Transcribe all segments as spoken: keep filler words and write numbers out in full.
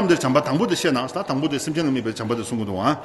ལམ་འདིར་བྱམས་པ་དང་པོ་དེ་བཤད་ན། ད་དང་པོ་དེ་སེམས་ཅན་ལ་དམིགས་པའི་བྱམས་པ་དེ་གསུང་གི་འདུག་ཨ།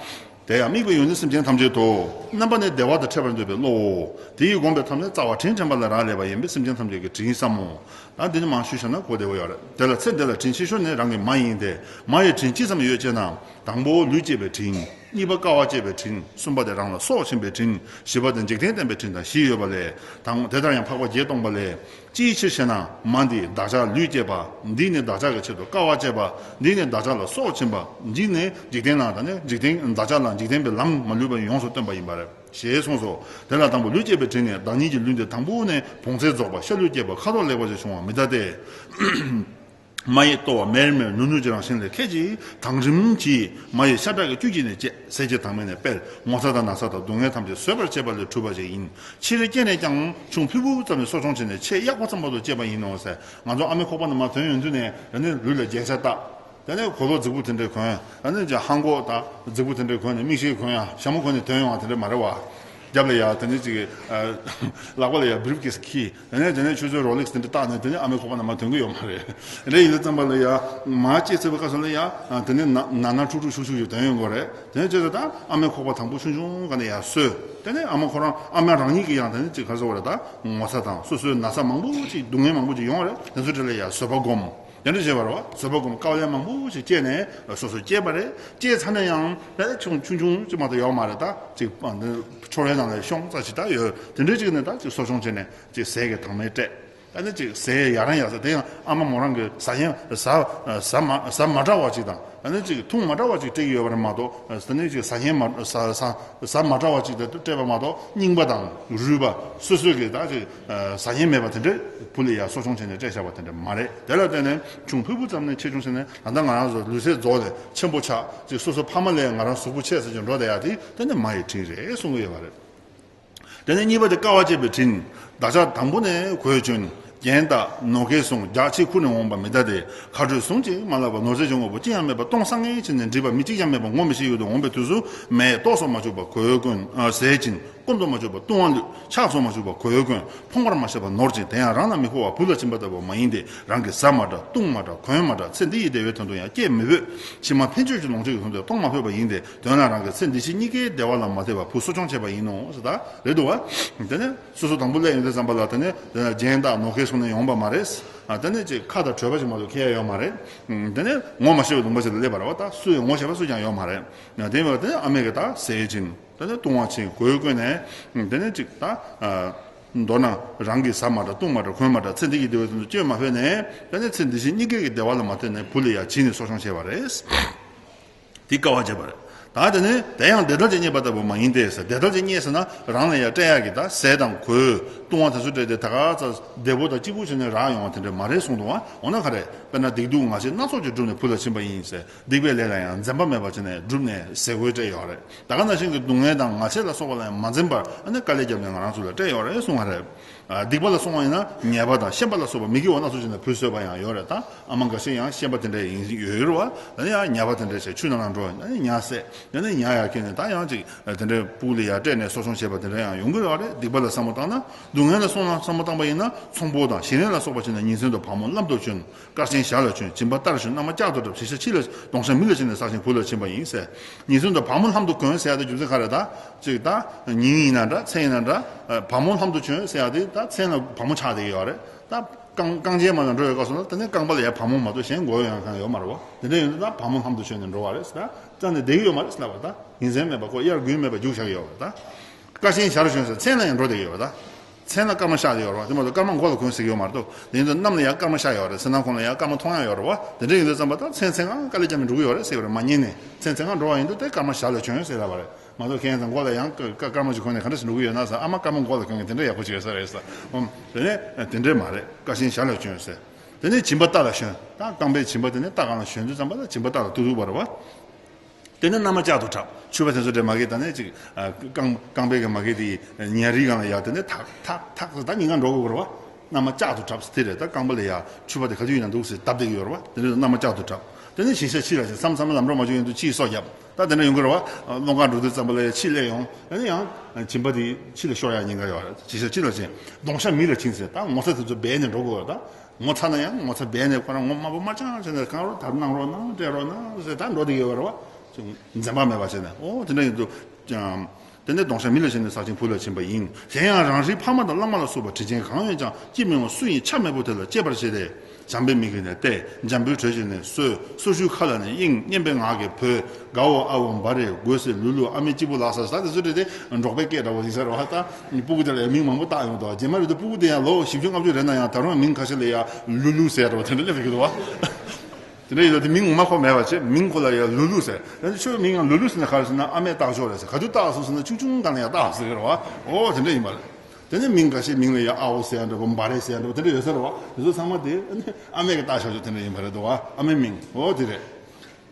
དེ་ཡང་དམིགས་པའི་ཡོན་ཏན་སེམས་ཅན་ཐམས་ཅད་དོ། རྣམ་པ་ནི་བདེ་བ་དང་ཕྲད་པར་འདོད་པའི་བློའོ། དེ་ཡིས་བསྒོམས་པའི་ཐབས་ནི་རྩ་བ་དྲིན་དྲན་པ་ལ་རག་ལས་པ་ཡིན་པས་སེམས་ཅན་ཐམས་ཅད་ཀྱི་དྲིན་བསམ་མོ། ད་འདི་ནི་མར་ཞུས་བཞག་ན་གོ་བདེ་བོ་ཡོད་རེད། དེ་ལ་ཚེ་འདི་ལ་དྲིན་ཆེ་ཤོས་ནི་རང་གི་མ་ཡིན་ཏེ། མ་ཡི་དྲིན་ཅི་ཙམ་ཡོད་ཅེ་ན། དང་པོ་ལུས་བསྐྱེད་པའི་དྲིན། གཉིས་པ་དཀའ་བ་སྤྱད་པའི་དྲིན། གསུམ་པ་དེ་རང་ལ་སྲོག་བྱིན་པའི་དྲིན། བཞི་པ་དེ་འཇིག་རྟེན་བསྟན་པའི་དྲིན་དང་བཞི་ཡོད་པ་ལས། དང་དེ་ལྟར་ཡང་འཕགས་པ་བརྒྱད་སྟོང་པ་ལས། ཅིའི་ཕྱིར་ཞེ་ན། མ་འདིས་བདག་ཅག་ལུས་བསྐྱེད་པ། འདིས་ནི་བདག་ཅག་གི་ཆེད་དུ་དཀའ་བ་སྤྱད་པ། འདིས་ནི་བདག་ཅག་ལ་སྲོག་བྱིན་པ། འདིས་ནི་འཇིག་རྟེན་ལ་ད་ནི་འཇིག་རྟེན་བདག་ཅག་ལ་འཇིག་རྟེན་པའི་ལམ་མ་ལུས་པ་ཡོངས་སུ་སྟོན་པ་ཡིན་པ་རེད། ཞེས་གསུངས་སོ། དེ་ལ་དང་པོ་ལུས་བསྐྱེད་པའི་དྲིན་ནི། བདག་ཉིད་ཀྱི་ལུས་འདི་དང་པོ་ནས་བོངས་ཚད་རྫོགས་པ། ཤ་ལུས་བསྐྱེད་པ། ཁ་དོག་ལེགས་པ་ཞིག་བྱུང་བ་མི་གདའ་སྟེ། མ་ཡི་ལྟོ་བ་མེར་མེར་ནུར་ནུར་གྱི་རང་བཞིན་ལས། ཁད་ཀྱིས་དང་རིམ་གྱིས་མ་ཡི་ཤ་ཁྲག་གི་བཅུད་ཀྱིས་ནི་བཅད། ཟས་ཀྱི་དྭངས་མས་ནི་སྤེལ། ངོ་ཚ་དང་ན་ཚ་དང་སྡུག་བསྔལ་ཐམས་ཅད་བཟོད་པར་བྱེད་པ་ལས་གྲུབ་པ་ཞིག་ཡིན། ཕྱི་རོལ་སྐྱེས་ནས་ཀྱང་ཆུང་ཕུད་པོ་ཙམ་ནས་གསོ་སྐྱོང་བྱས་ནས་ཆེས་ཡག་པོ་ཙམ་བར་དུ་སྐྱེས་པ་ཡིན་ནོ་ཟེར། ང་ཚོ་ཨ་མའི་ཁོག་པ་ནས་མར་ཐོན་ཡོང་དུས་ནས་ཨ་ནི་ལུས་ལ་རྒྱན་ཆ་བཏགས། དེ་ནས་གོས་ལོག་རྫིག་པོ་དེ་འདྲ་གོན། ཨ་ནི་ཅིག་ལྷམ་གོག་དང་རྫིག་པོ་དེ་འདྲ་གོན་ནས། མིག་ཤེལ་གོན་ཡ་ཞྭ་མོ་གོན་ནས་ཐོན་ཡོང་བ་དེ་འདྲ་མ་རེད་བ། རྒྱབ་ལ་ཡ་དེ་ནས་ཅིག་ལག་པ་ལ་ཡ་བི་རིབ་ཀེ་སི་འཁྱེར། དེ་ནས་དེ་ནས་ཆུ་ཚོད་རོ་ལེག་སི་དེ་འདྲ་བཏགས་ནས་དེ་ནས་ཨ་མའི་ཁོག་པ་ནས་མར་ཐོན་གི་ཡོད་མ་རེད། དེ་འདྲ་ཡིན་དུས་ཙམ་པ་ལ་ཡ་མར་སྐྱེས་ཚར་བའི་སྐབས་སུ་ལ་ཡ་དེ་ནས་ན་ན་ན་འཁྲུག་འཁྲུག་ཤུགས་ཤུགས་ཀྱིས་ཐོན་ཡོང་གི་རེད། དེ་ནས་བྱས་ཙང་ད་ཨ་མའི་ཁོག་པ་དང་པོ་ཆུང་ཆུང་སྒང་ནས་ཡ་གསོས། དེ་ནས་ཨ་མ་ཁོ་རང་ཨ་མ་རང་ཉིད་ཀྱིས་ཡང་དེ་ནས་ཅིག་ག་རེ་ཟེར་དགོས་རེད། ད་ངོ་ཚ་དང་སོ་སོའི་ན་ཚ་མང་པོ་ཅིག་སྡུག་བསྔལ་མང་པོ་ཅིག་ཡོང་བ་རེད། དེ་ཚོའི་གྲས་ལ་ཡ་བཟོད་པ་སྒོམ། དེ་འདྲ་བྱས་པ་རེད་བ། བཟོད་པ་སྒོམ། དཀའ་ལས་མང་པོ་ཞིག་སྤྱད་ནས་སོ་སོ་སྐྱེས་པ་རེད། སྐྱེས་ཚར་ན་ཡང་ད་ཆུང་ཆུང་ཆུང་ཅིག་མ་གཏོགས་ཡོད་མ་རེད། ད་ཅིག་ཕྱོགས་རའི་ནང་ལ་ཤོང་ཙམ་ཞིག་ད་ཡོད། དེ་འདྲ་ཅིག་ནས་ད་ཅིག་གསོ་སྐྱོང་བྱས་ནས་ཅིག་ཟས་ཀྱི་དྭངས་མས་སྤྲས། ད་ནི་ཅིག་ཟས་ཡ་རང་ཡག་ས། དེ་ཡང་ཨ་མ་མོ་རང་གི་ཟ་ཡང་ཟ་ཟ་མ་ཟ་མ་འདྲ་བ་ཅིག་དང་། ད་ནི་ཅིག་འཐུང་མ་འདྲ་བ་ཅིག་སྤྲད་ཀྱི་ཡོད་པ་རེད་མ་གཏོགས། ད་ནི་ཅིག་ཟ་ཡང་མ་ཟ་ཟ་ཟ་མ་འདྲ་བ་ཅིག་ད་སྤྲད་པ་མ་གཏོགས། རྙིང་པ་དང་རུལ་བ་སོ་སོ་གི་ད་ཅིག་ཟ་ཡང་མེད་པ་དེ་འདྲ་བུ་ལ་ཡ་གསོ་སྐྱོང་བྱས་ནས་སྤྲད་བཞག་པ་དེ་འདྲ་མ་རེད། དེ་ལ་བརྟེན་ནས་ཆུང་ཕུད་པོ་ཙམ་ནས་ཆེ་ཆུང་ཟེར་ནས། ད་ལྟ་ང་རང་ཚོ་ལུས་ཚད་རྫོགས་ནས་ཆེན་པོ་ཆགས། ཅིག་སོ་སོ་ཕ་མ་ལས་ང་རང་གཟུགས་པོ་ཆེ་ཟེར་གྱི་འགྲོ་བསྡད་ཡ་དེ་དེ་ནི་མ་ཡི་དྲིན་རེད་གསུང་གི་ཡོད་པ་རེད། དེ་ནས་གཉིས་པ་དེ་དཀའ་བ་སྤྱད་པའི་དྲིན། བདག་ཅག་དང་པོ་ནས་གོས་གྱོན། རྒྱན་བཏགས། ནོར་སྐལ་བཟུང་། རྒྱགས་ཕྱི་ཁུར་ནས་འོངས་པ་མི་གདའ་སྟེ། ཁ་དྲོད་ཟུང་ཅིག་མ་ལགས་པར་ནོར་རྫས་ཀྱི་དངོས་པོ་ཅི་ཡང་མེད་པར་སྟོང་སང་ངེ་བྱས་ནས་འདྲིས་པ་མི་གཅིག་ཀྱང་མེད་པར་ངོ་མི་ཤེས་ཡུལ་དུ་འོངས་པའི་དུས་སུ། མས་ལྟོགས་སོ་མ་བཅུག་པར་གོས་གོན། ཨ་ཟས་བྱིན། སྐོམ་དུ་མ་བཅུག་པར་བཏུང་བ་བླུད། འཁྱགས་སོ་མ་བཅུག་པར་གོས་གོན། ཕོངས་པར་མ་བྱས་པར་ནོར་བྱིན། དེ་ཡང་རང་ལ་མི་མཁོ་བ་བུ་ལ་བྱིན་པ་ལྟ་བུ་མ་ཡིན་ཏེ། རང་གིས་ཟ་མ་འདྲ། བཏུང་མ་འདྲ། གོན་མ་འདྲ། ཚེ་འདི་ཡི་བདེ་བའི་དོན་དུ་ཡང་བསྐྱེད་མི་ཕོད། ཕྱི་མ་ཕན་ཆད་ཀྱི་ལོངས་སྤྱོད་ཀྱི་དོན་དུ་གཏོང་མ་ཕོད་པ་ཡིན་ཏེ། དོན་ལ་རང་གི་ཚེ་འདི་ཕྱི་གཉིས་ཀའི་བདེ་བ་ལ་མ་ལྟོས་པར་བུ་གསོ་སྐྱོང་བྱས་པ་ཡིན་ནོ་ཟེར། ད་རེད་འདུག་བ། དེ་ནས་སོ་སོ་དང་པོ་སླེབས་ཡོང་དུས་ཙམ་པ་ལ། དེ་ནས་དེ་ནས་རྒྱན་དང་ནོར་སྐལ་སོང་ནས་ཡོང་པ་མ་རེད། ཨ་དེ་ནས་ཅིག་ཁ་དང་གྲོད་པ་ཅིག་མ་གཏོགས་ཁེལ་ཡ་ཡོད་མ་རེད། ཨ་དེ་ནས་ངོ་མ་ཤེས་པའི་ལུང་པ་ཞིག་ལ་སླེབས་པ་རེད་བ། ད་སུ་ཡང་ངོ་ཤེས་པ་སུ་ཀྱང་ཡོད་མ་རེད། ཨ་དེ་བས་དེ་ནས་ཨ་མས་ཀྱིས་ད་ཟས་བྱིན། དེ་ནས་བཏུང་བ་བྱིན། གོས་གོན་ནས། ཨ་དེ་ནས་ཅིག་ད་ཨ་མདོར་ན་རང་གིས་ཟ་མ་འདྲ། བཏུང་མ་འདྲ། གོན་མ་འདྲ། ཚེ་འདི་ཡི་བདེ་བའི་དོན་དུ་བསྐྱེད་མ་ཕོད་ནས། དེ་ནས་ཚེ་འདི་ཕྱི་གཉིས་ཀའི་བདེ་བ་ལ་མ་ལྟོས་ནས་བུ་ལ་ཡ་བྱིན་ནས་གསོ་སྐྱོང་བྱས་པ་རེད། དེ་དཀའ་བ་སྤྱད་པ་རེད། ད་དེ་ནས་དེ་ཡང་བདེ་ཐབས་ཀྱིས་རྙེད་པ་ལྟ་བུ་མ་ཡིན་ཏེ་ཟེར། བདེ་ཐབས་ཀྱིས་རྙེད་ཟེར་ན་རང་ལ་ཡ་སྤྲད་ཡག་གི་ད་ཟས་དང་གོས་བཏུང་བ་དེ་ཚོ་སྤྲད་དེ་ད་ག་ཚ་བདེ་པོ་དང་སྐྱིད་པོ་བྱས་ནས་རག་ཡོང་བ་དེ་འདྲ་མ་རེད་གསུངས་འདུག་བ། འོ་ན་ག་རེ། དཔེར་ན་སྡིག་སྡུག་ངལ་བྱས་སྣ་ཚོགས་ཀྱིས་བསྒྲུབས་ནས་བུ་ལ་བྱིན་པ་ཡིན་ཟེར། སྡིག་པའི་ལས་ལ་ཡང་འཛེམ་པ་མེད་པར་བྱས་ནས་བསྒྲུབས་ནས་ཟས་གོས་སྤྲད་ཡོད་རེད། ད་ག་ནང་བཞིན་གྱི་སྡུག་བསྔལ་དང་ངལ་བྱས་ལ་སོགས་པ་ལ་ཡང་མ་འཛེམ་པར་ཨ་ནི་དཀའ་ལས་བརྒྱབ་ནས་ང་རང་ཚོ་ལ་སྤྲད་ཡོད་རེད་གསུངས་པ་རེད། ཨ་སྡིག་པ་ལ་སོང་བ་ཡིན་ན་ཉེས་པ་དང་ཤན་པ་ལ་སོགས་པ་མི་དགེ་བ་སྣ་ཚོགས་བྱས་ནས་བུ་གསོས་པ་ཡང་ཡོད་རེད། ད་ཨ་མ་འགའ་ཤས་ཡང་ཤན་པ་དེ་འདྲ་ཡིན་ཡོད་ཡོད་རེད་བ། ད་ནི་ཡང་ཉ་པ་དེ་འདྲ་བྱས་ཆུ་ནང་ལ་འགྲོ། ཨ་ནི་ཉ་བསད། ཨ་ནི་ཉ་ཡར་འཁྱེར་ནས་ད་ཡང་ཅིག་དེ་འདྲའི་ཕྲུ་གུ་ལ་ཡར་སྤྲད་ནས་གསོ་སྐྱོང་བྱས་པ་དེ་འདྲ་ཡང་ཡོང་གི་ཡོད་རེད། སྡིག་པ་ལ་བསམ་བློ་བཏང་ན། སྡུག་བསྔལ་ལ་སོང་ན་བསམ་བློ་བཏང་པ་ཡིན་ན་ཚོང་དཔོན་དང་ཞིང་ལས་ལ་སོགས་པ་བྱས་ནས་ཉིན་མཚན་དུ་བ་མོ་ལྷམ་དུ་གྱོན། དཀར་ཆེན་ཞྭ་ལ་གྱོན། སྦྱིན་པ་ལྟར་གྱོན། མནའ་མ་ལྕག་ཏུ་བྲབ། བྱི་ཤ་ཕྱི་ལ། གདོང་ཤ་མི་ལ་བྱིན་ནས་བསགས་ཤིང་བུ་ལ་བྱིན་པ་ཡིན་ཟེར། ཉིན་མཚན་དུ་བ་མོ་ལྷམ་དུ་གྱོན་ཟེར་ཡ་དེ་རྒྱུ་མཚན་ག་རེ། ད་ཅིག་ད་ཉིན་ཡིན་ན་འདྲ་མཚན་ཡིན་ན་འདྲ། བ་མོ་ལྷམ་དུ་གྱོན་ཟེར་ཡ་དེ་ད་མཚན་ལ་བ་མོ་ཆགས་བསྡད་ཀྱི་ཡོད་རེད། ད་རྐང་རྐང་རྗེན་མ་ལ་འགྲོ་ཡོད་སྐབས་སུ་ན་དེ་ནས་རྐང་པ་ལ་ཡ་བ་མོ་མ་གཏོགས་གཞན་མགོ་ཡང་གང་ཡོད་མ་རེད་བ། དེ་འདྲ་ཡིན་དུས་ད་བ་མོ་ལྷམ་དུ་གྱོན་ནས་འགྲོ་བ་རེད་ཟེར། ད་རྩ་ནས་བསྡད་ཀྱི་ཡོད་མ་རེད་ཟེར་ལབ་པ། ད་ཉིན་མཚན་མེད་པ་ཁོ་དབྱར་དགུན་མེད་པ་རྒྱུགས་བཞག་གི་ཡོད་རེད། ད་དཀར་ཆེན་ཞྭ་ལ་གྱོན་ཟེར། མཚན་ལ་ཡང་འགྲོ་བསྡད་ཀྱི་ཡོད་རེད། ད། མཚན་ལ་སྐར་མ་ཤར་ཡོད་རེད་བ། དེ་མ་གཏོགས་སྐར་མ་མགོ་ལ་གྱོན་ཟེར་གྱི་ཡོད་མ་རེད་དོ། དེ་ཡིན་དུས་གནམ་ལ་ཡང་སྐར་མ་ཤར་ཡོད་རེད། བསིལ་སྣང་ཁོངས་ལ་ཡང་སྐར་མ་མཐོང་ཡག་ཡོད་རེད་བ། དེ་འདྲ་ཡིན་དུས་ཙམ་པ་ད་མཚན་མཚན་གང་དཀའ་ལས་བརྒྱབ་ནས་འགྲོ་གི་ཡོད་རེད་ཟེར་གྱི་རེད། མ་ཉན་ནས་མཚན་མཚན་གང་འགྲོ་བ་ཡིན་དུས་དེ་སྐར་མ་ཞྭ་ལ་གྱོན་ཟེར་ལབ་པ་རེད། མ་གཏོགས་ཁྱེད་རང་ཚོ་མགོ་ལ་ཡང་སྐར་སྐར་མ་ཞིག་གོན་ནས་ག་འདྲ་ཞིག་འགྲོ་གི་ཡོད་ན་ཟེར། ཨ་མ་སྐར་མ་མགོ་ལ་གྱོན་མཁན་དེ་འདྲ་ཡག་པོ་ཅིག་ཡོད་ས་རེད་ཟེར། ཨོ། དེ་ནས་དེ་འདྲས་མ་རེད། དཀར་ཆེན་ཞྭ་ལ་གྱོན་ཟེར། དེ་ནས་སྦྱིན་པ་རྟ་ལ་ཞོན། ད་རྐང་པའི་སྦྱིན་པ་དེ་ནས་རྟ་སྒང་ལ་ཞོན་དུས་ཙམ་པ་ལ་སྦྱིན་པ་རྟ་ལ་གཏུག་གཏུག་པ་རེད་བ། དེ་ནས་མནའ་མ་ལྕག་ཏུ་བྲབ། ཕྱུ་པ་དེ་ཚོ་འདྲ་མ་གི་ད་ནས་ཅིག་ཨ་རྐང་རྐང་པའི་གི་མ་གི་དེ་ཉ་རིགས་སྒང་ལ་ཡར་དེ་ནས་ཐག་ཐག་ཐག་ཟེར། ད་ཉིན་གང་འགྲོ་དགོས་རེད་བ། མནའ་མ་ལྕག་ཏུ་བྲབ་ཟེར་དེ་རེད། ད་རྐང་པ་ལ་ཡར་ཕྱུ་པ་དེ་ག་དུས་ཡིན་ན་འདུག་ཟེར་བརྡབ་བསྡད་ཀྱི་ཡོད་རེད་བ། དེ་ནས་མནའ་མ་ལྕག་ཏུ་བྲབ། དེ་ནས་བྱི་ཤ་ཕྱི་ལ་ཕྱིན། མཚམས་མཚམས་ལམ་འགྲོ་མ་བྱུང་ཡོང་དུས་ཕྱིའི་སོ་བརྒྱབ། ད་དེ་འདྲ་ཡོང་གི་རེད་བ། སློང་གར་འགྲོ་དུས་ཙམ་པ་ལ་ཡར་ཕྱིས་སླེབས་ཡོང་། དེ་ནས་ཡང་སྦྱིན་པ་དེ་ཕྱི་ལ་ཤོར་ཡག་ཉེན་ཁ་ཡོད་རེད། བྱི་ཤ་ཕྱི་ལ་ཕྱིན། གདོང་ཤ་མི་ལ་བྱིན་ཟེར། ད་ངོ་ཚ་དེ་ཚོ་སྦས་ནས་འགྲོ་དགོས་རེད། ད། ངོ་ཚ་ན་ཡང་ངོ་ཚ་བས་ནས་ཁོ་རང་ངོ་དམར་པོ་དམར་རྐྱང་བྱས་ནས་གང་རོགས་ད་གནང་རོགས་གནང་སྤྲད་རོགས་གནང་ཟེར་ད་འགྲོ་བསྡད་ཡོད་རེད་བ། འཛེམ་བག་མེད་པ་བྱས་ནས་ཨོ་དེ་འདྲ་ཡིན་དུས་ཀྱང་། དེ་ནས་གདོང་ཤ་མི་ལ་བྱིན་ནས་ས་ཆེན་བུ་ལ་བྱིན་པ་ཡིན། གཞན་ཡང་རང་རིགས་ཕ་མ་དང་བླ་མ་ལ་སོགས་པ་དྲིན་ཅན་གང་ཡོད་ཀྱང་སྐྱེ་མི་འོང་སུ་ཡིན་ཆ་མེད་པོ་དེ་ལ་གཅེས་པར་བྱས་ཏེ། བྱམས་པའི་མིག་གིས་ནས་བལྟས། འཇམ་པོའི་དྲོད་ཀྱིས་ནས་གསོས། སོར་ཆུའི་ཁ་ལ་ནས་གཡེང་། སྙན་པའི་ངག་གིས་བོས། དགའ་འོ་ཨ་འོ་འབའ་རེ་དགོད་ཟེར་ལུ་ལུ་ཨ་མའི་སྐྱིད་པོ་ལགས་ས་ས་དེ་ཚོ་རེད་དེ་འབྲོག་པའི་སྐད་འདྲ་བོ་ཡིན་ས་རེད་བ། ད་སྤུ་གུ་དེ་ལ་ཡང་མིང་མང་པོ་བཏགས་ཡོང་དོ། རྗེས་མ་རེད་དེ་སྤུ་གུ་དེ་ཡང་ལོ་བཞི་བཅུ་ལྔ་བཅུ་རེད་ན་ཡང་ད་རུང་མིང་ཁ་ཤས་ལ་ཡང་ལུ་ལུ་ཟེར་འདྲ་བོ་དེ་འདྲ་སླེབས་ཀྱི་འདུག་བ། དེ་འདྲ་ཡོད་དེ་མིང་ངོ་མ་ཁོ་མེད་པ་བྱས་མིང་ཁོ་ལ་ཡང་ལུ་ལུ་ཟེར། ཡང་ཁྱོད་མིང་ཡང་ལུ་ལུ་ཟེར་ན་ག་རེ་ཟེར་ན་ཨ་མས་བཏགས་ཆོག་རེད་ཟེར། ག་དུས་བཏགས་སོང་ཟེར་ན་ཆུང་ཆུང་སྒང་ལ་ཡང་བཏགས་ཟེར་གི་རེད་བ། ཨོ་དེ་འདྲ་ཡིན་པ་རེད། དེ་ནས་མིང་འགའ་ཤས་མིང་ལ་ཡང་ཨ་འོ་ཟེར་ཡ་འདྲ་པོ་འབའ་རེ་ཟེར་ཡ་འདྲ་པོ་དེ་འདྲ་ཡོད་ས་རེད་བ། དེ་ཚོ་ཚང་མ་དེ་ཨ་མས་ཀྱི་བཏགས་ཆོག་ཆོག་དེ་འདྲ་ཡིན་པ་རེད་འདུག་བ། ཨ་མའི་མིང་ཨོ་དེ་རེད།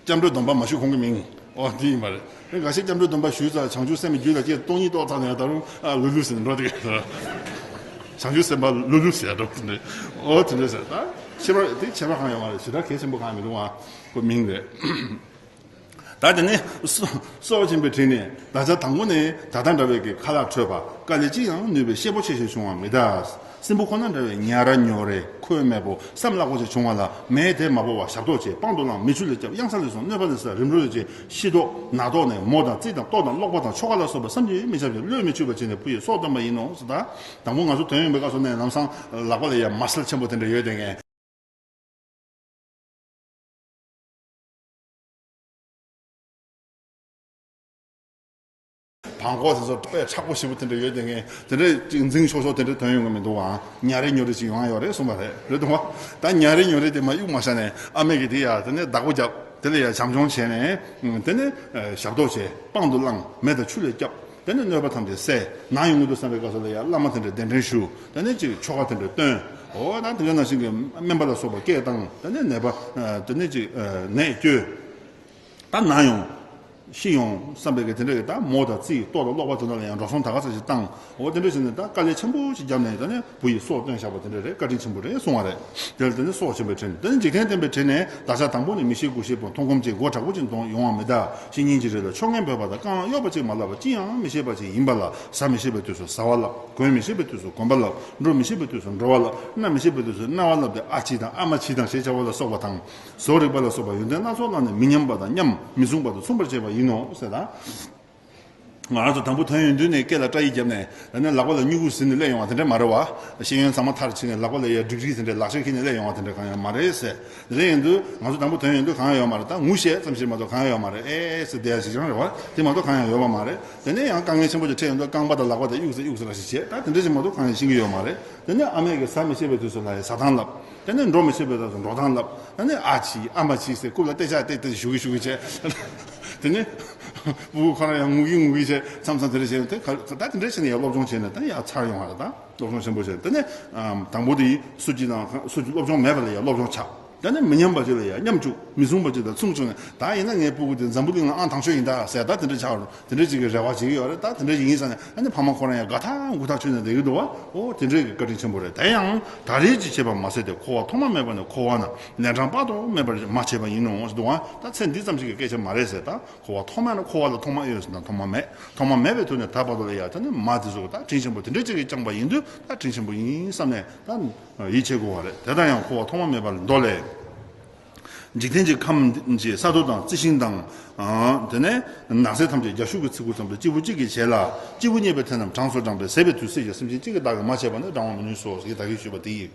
སྐྱབས་འགྲོའི་སྡོམ་པ་མ་ཞུས་གོང་གི་མིང་ཨོ་དེ་ཡིན་པ་རེད། དེ་འགའ་ཤས་སྐྱབས་འགྲོའི་སྡོམ་པ་ཞུས་ཙང་བྱང་ཆུབ་སེམས་རྒྱུད་ལ་སྐྱེས་སྟོང་ཉིད་རྟོགས་ཚར་ནས་ད་རུང་ཨ་ལུ་ལུ་ཟེར་ནས་འགྲོ་དེ་ག་བྱང་ཆུབ་སེམས་དཔའ་ལུ་ལུ་ཟེར་ཡ་འདྲ་པོ་དེ་འདྲ་ཨོ་དེ་འདྲ་ཟེར། ད་ཁྱད་པར་དེ་ཁྱད་པར་གང་ཡོད་མ་རེད། ཞེ་དྲག་གལ་ཆེན་པོ་གང་ཡང་མི་འདུག་ཨ། ཁོ་མིང་རེད། ད་དེ་ནས་སྲོག་སྲོག་ཆེན་པོའི་དྲིན་ནས་ད་ཆ་དང་པོ་ནས་ད་ལྟ་འདྲ་བའི་གི་ཁ་ལག་འཕྲོད་པ་དཀའ་ལས་ཅི་ཡང་ནུས་པའི་གཤེད་པོ་ཆེ་ཞིག་བྱུང་བ་མི་གདའ། སྲིན་པོ་ཁོ་ན་འདྲ་བའི་ཉ་ར་ཉོ་རེ་ཁོལ་མེད་པོ་སེམས་ལག་པོ་ཆེ་བྱུང་བ་ལ་མེས་དེ་མ་བོར་བར་ཞབས་ཏོག་བྱས། སྤང་དུ་བླངས། མེ་ཆུ་ལས་བསྐྱབས། གཡང་ས་ལས་སོང་། གནོད་པ་ལས་སེལ། རིམ་གྲོ་ལས་བྱས། ཤི་ལྟོགས་ན་ལྟོགས་ནས་མོ་དང་རྩིས་དང་ལྟོ་དང་ཀློག་པ་དང་ཆོ་ག་ལ་སོགས་པ་བསམ་གྱིས་མི་ཁྱབ་ཅིང་བློས་མི་ཆུད་པ་བྱས་ནས་བུ་ཡི་སྲོག་བཏོན་པ་ཡིན་ནོ་ཟེར། ད་དང་པོ་ང་ཚོ་ཐོན་ཡོང་པའི་སྐབས་སུ་ནས་ལམ་སང་ལག་པ་ལ་ཡ་མ་སལ་ཆེན་པོ་དེ་འདྲ་ཡོད་དེ་ངས། བང་གོག་དེ་ཚོ་དཔེ་མཁྲེགས་པོ་ཞེ་པོ་དེ་འདྲ་ཡོད་དེ་ངས་དེ་འདྲ་ཅིག་འཛིང་ཤོག་ཤོག་དེ་འདྲ་ཐོན་ཡོང་གི་མི་འདུག་ཨང་། ཉ་རེ་ཉོ་རེ་ཅིག་ཡོང་ཡ་ཡོད་རེད་གསུངས་པ་རེད། རེད་འདུག་བ། ད་ཉ་རེ་ཉོ་རེ་དེ་མ་གཡུག་མ་བཞག་ནས་ཨ་མས་ཀྱིས་དེ་ཡ་དེ་ནས་བདག་པོ་བརྒྱབ། དེ་ལ་ཡ་བྱམས་སྐྱོང་བྱས་ནས་དེ་ནས་ཞབས་ཏོག་བྱས། སྤང་དུ་བླངས། མེ་དང་ཆུ་ལས་བསྐྱབས། དེ་ནས་གནོད་པ་ཐམས་ཅད་བསལ། ན་ཡོང་གི་འདུག་བསམ་པའི་སྐབས་སུ་ལ་ཡ་བླ་མ་དེ་འདྲ་གདན་འདྲེན་ཞུ། དེ་ནས་ཅིག་ཆོ་ག་དེ་འདྲ་བཏོན། འོ་ད་དེ་ག་ནང་བཞིན་གྱི་སྨན་པ་ལ་སོགས་པ་སྐད་བཏང་། དེ་ནས་ནད་པ་དེ་ནས་ཅིག་ནད་བཅོས། ད་ན་ཡོང་། ཤི་ཡོང་བསམ་པའི་གི་དེ་འདྲ་གི་ད་མོ་དང་རྩིས་ལྟོ་དང་ཀློག་པ་དེ་ཚོ་ལ་ཡང་འགྲོ་སོང་ད་ག་ཚོད་ཅིག་བཏང་། འོ་དེ་འདྲ་བྱས་ནས་ད་དཀའ་ལས་ཆེན་པོ་ཞིག་བརྒྱབ་ནས་ད་ནི་བུ་ཡི་སྲོག་བཏོན་བཞག་པ་དེ་འདྲ་རེད། བཀའ་དྲིན་ཆེན་པོ་རེད་གསུང་བ་རེད། དེ་ལ་དེ་ནི་སྲོག་ཆེན་པོའི་དྲིན། དེ་ནི་འཇིག་རྟེན་བསྟན་པའི་དྲིན་ནས་བདག་ཅག་དང་པོ་ནས་མི་ཤེས་དགུ་ཤེས་པོ་མཐོང་སྒོམ་གྱིས་སྒོ་དྲག་པོ་ཅིག་མཐོང་ཡོང་བ་མི་གདའ། བཤེས་གཉེན་གྱི་རིགས་ལ་ཆོ་ངེས་འབོད་པ་དང་རྐང་ལག་གཡོག་པ་ཅིག་མ་ལབ་པར་ཅི་ཡང་མི་ཤེས་པ་ཅིག་ཡིན་པ་ལ་ཟ་མི་ཤེས་པའི་དུས་སུ་ཟ་བ་ལབ། གོན་མི་ཤེས་པའི་དུས་སུ་གོན་པ་ལབ། འགྲོ་མི་ཤེས་པའི་དུས་སུ་འགྲོ་བ་ལབ། སྣ་མི་ཤེས་པའི་དུས་སུ་སྣ་བ་ལབ་སྟེ་ཨ་ཕྱི་དང་ཨ་མ་ཕྱི་དང་ཞེས་བྱ་བ་ལ་སོགས་པ་དང་། བཟོ་རིག་པ་ལ་སོགས་པ་ཡོན་ཏན་སྣ་ཚོགས་བླངས་ནས་མི་མཉམ་པ་དང་མཉམ་མི་མཚུངས་པ་དང་མཚུངས་པར་བྱས་པ་ཡིན་ནོ་ཟེར་ད། ང་རང་ཚོ་དང་པོ་ཐོན་ཡོང་དུས་ནས་སྐེ་ལ་སྐྲ་ཡིས་བརྒྱབ་ནས་ད་ནས་ལག་པ་ལ་སྨྱུ་གུ་ཟིན་ནས་སླེབས་ཡོང་བ་དེ་འདྲ་མ་རེད་བ། ཤེས་ཡོན་ཚང་མ་མཐར་ཕྱིན་ནས་ལག་པ་ལ་ཡ་ཌིག་རི་དེ་འདྲའི་ལག་ཆ་འཁྱེར་ནས་སླེབས་ཡོང་བ་དེ་འདྲ་གང་ཡང་མ་རེད་ཟེར། དེ་འདྲ་ཡིན་དུས་ང་ཚོ་དང་པོ་ཐོན་ཡོང་དུས་གང་ཡང་ཡོད་མ་རེད། ད་ངུ་ཤེས་ཙམ་ཞིག་མ་གཏོགས་གང་ཡང་ཡོད་མ་རེད། ཨེ་ཟེར་བསྡད་ཡ་ཞིག་རང་རེད་བ། དེ་མ་གཏོགས་གང་ཡང་ཡོད་པ་མ་རེད། དེ་ནས་ཡང་དཀའ་ངལ་ཆེན་པོ་ཅིག་འཕྲད་ཡོང་དུས་རྐང་པ་དང་ལག་པ་དེ་གཡུག་ཟེར་གཡུག་ཟེར་ར་ཞིག་བྱས། ད་དེ་འདྲ་ཞིག་མ་གཏོགས་གང་ཡང་ཤེས་ཀྱི་ཡོད་མ་རེད། དེ་ནས་ཨ་མས་ཀྱིས་ཟ་མི་ཤེས་པའི་དུས་སུ་ལ་ཡ་ཟ་སྟངས་ལབ། དེ་ནས་འགྲོ་མི་ཤེས་པའི་དུས་སུ་འགྲོ་སྟངས་ལབ། ད་ནི་ཨ་ཕྱི་ཨ་མ་ཕྱི་ཟེར་རྐུབ་ལ་ཏེ་ཤ་ཏེ་ཏེ་ཞུ་གི་ཞུ་གི་བྱས། དེ་ནས་སྤུ་གུ་ཁོ་རང་ཡང་ངུ་གི་ངུ་གི་བྱས། མཚམས་མཚམས་དེ་འདྲ་བྱས་ནས་དེ་ག་ད་དེ་འདྲ་བྱས་ནས་ཡང་སློབ་སྦྱོང་བྱས་ནས་ད་ཡང་ཚར་ཡོང་བ་རེད། ད་སློབ་སྦྱོང་ཆེན་པོ་བྱས། དེ་ནས་དང་པོ་དེ་སུ་གཅིག་དང་སུ་གཅིག་སློབ་སྦྱོང་མེད་པ་ལ་ཡང་སློབ་སྦྱོང་ཆགས། ད་ནི་མི་མཉམ་པ་ཅིག་ལ་ཡང་མཉམ་བཅུག་མི་མཚུངས་པ་ཅིག་དང་མཚུངས་བཅུག་ནས། ད་ཡིན་ན་ངའི་སྤུ་གུ་དེ་འཛམ་བུ་གླིང་ལ་ཨང་དང་ཤོས་ཡིན་ད་ཟེར། ད་དེ་འདྲ་ཆགས་རུང་དེ་འདྲ་ཅིག་གི་རེ་བ་བྱེད་ཀྱི་ཡོད་རེད། ད་དེ་འདྲ་ཅིག་ཡིན་ཟེར་ནས་ཨ་ནི་ཕ་མ་ཁོ་རང་ཡང་དགའ་ཐག་མགུ་ཐག་ཆོད་ནས་བསྡད་ཀྱི་འདུག་བ། ཨོ་དེ་འདྲའི་གི་བཀའ་དྲིན་ཆེན་པོ་རེད། དེ་ཡང་ད་རེས་ཀྱི་བྱས་པ་མ་ཟད་དེ་འཁོར་བ་ཐོག་མ་མེད་པ་ནས་འཁོར་བ་ན་ལན་གྲངས་དཔག་ཏུ་མེད་པར་མ་བྱས་པ་ཡིན་ནོ་ཟེར་འདུག་བ། ད་ཚེ་འདི་ཙམ་ཞིག་གི་སྐད་ཆ་མ་རེད་ཟེར། ད་འཁོར་བ་ཐོག་མ་ནས་འཁོར་བ་ལ་ཐོག་མ་ཡོད་ཟེར་ན་ཐོག་མ་མེད། ཐོག་མ་མེད་པའི་དུས་ནས་ད་བར་དུ་ལ་ཡ་ད་ནི་མ་དེ་ཚོ་ད་དྲིན་ཆེན་པོ་དེ་འདྲ་ཅིག་གིས་བསྐྱངས་པ་ཡིན་དུས་ད་དྲིན་ཆེན་པོ་ཡིན་བསམ་ནས་ད་ཡིད་ཆེས་དགོས་བ་རེད། དེ་ལྟར་ཡང་འཁོར་བ་ཐོག་མ་མེད་པ་ལ་མདོ་ལས། འཇིག་རྟེན་གྱི་ཁམས་ཀྱི་ས་རྡོ་དང་རྩི་ཤིང་དང་། དེ་ནས་ནགས་ཚལ་ཐམས་ཅད་རྒྱ་ཤུག་གི་ཚི་གུ་ཙམ་དུ་སྐྱེས་བུ་གཅིག་གིས་བྱས་ལ། སྐྱེས་བུ་གཉིས་པའི་མཐུན་རྣམས་གྲངས་སུ་བགྲངས་པས་ཟད་པའི་དུས་ཚོད་ཀྱང་སེམས་ཅན་གཅིག་གིས་བདག་གིས་མ་བྱས་པ་ནི་བགྲང་བ་མི་ནུས་སོ་ཞེས་བདག་གིས་ཞུས་པ་དེ་ཡིས།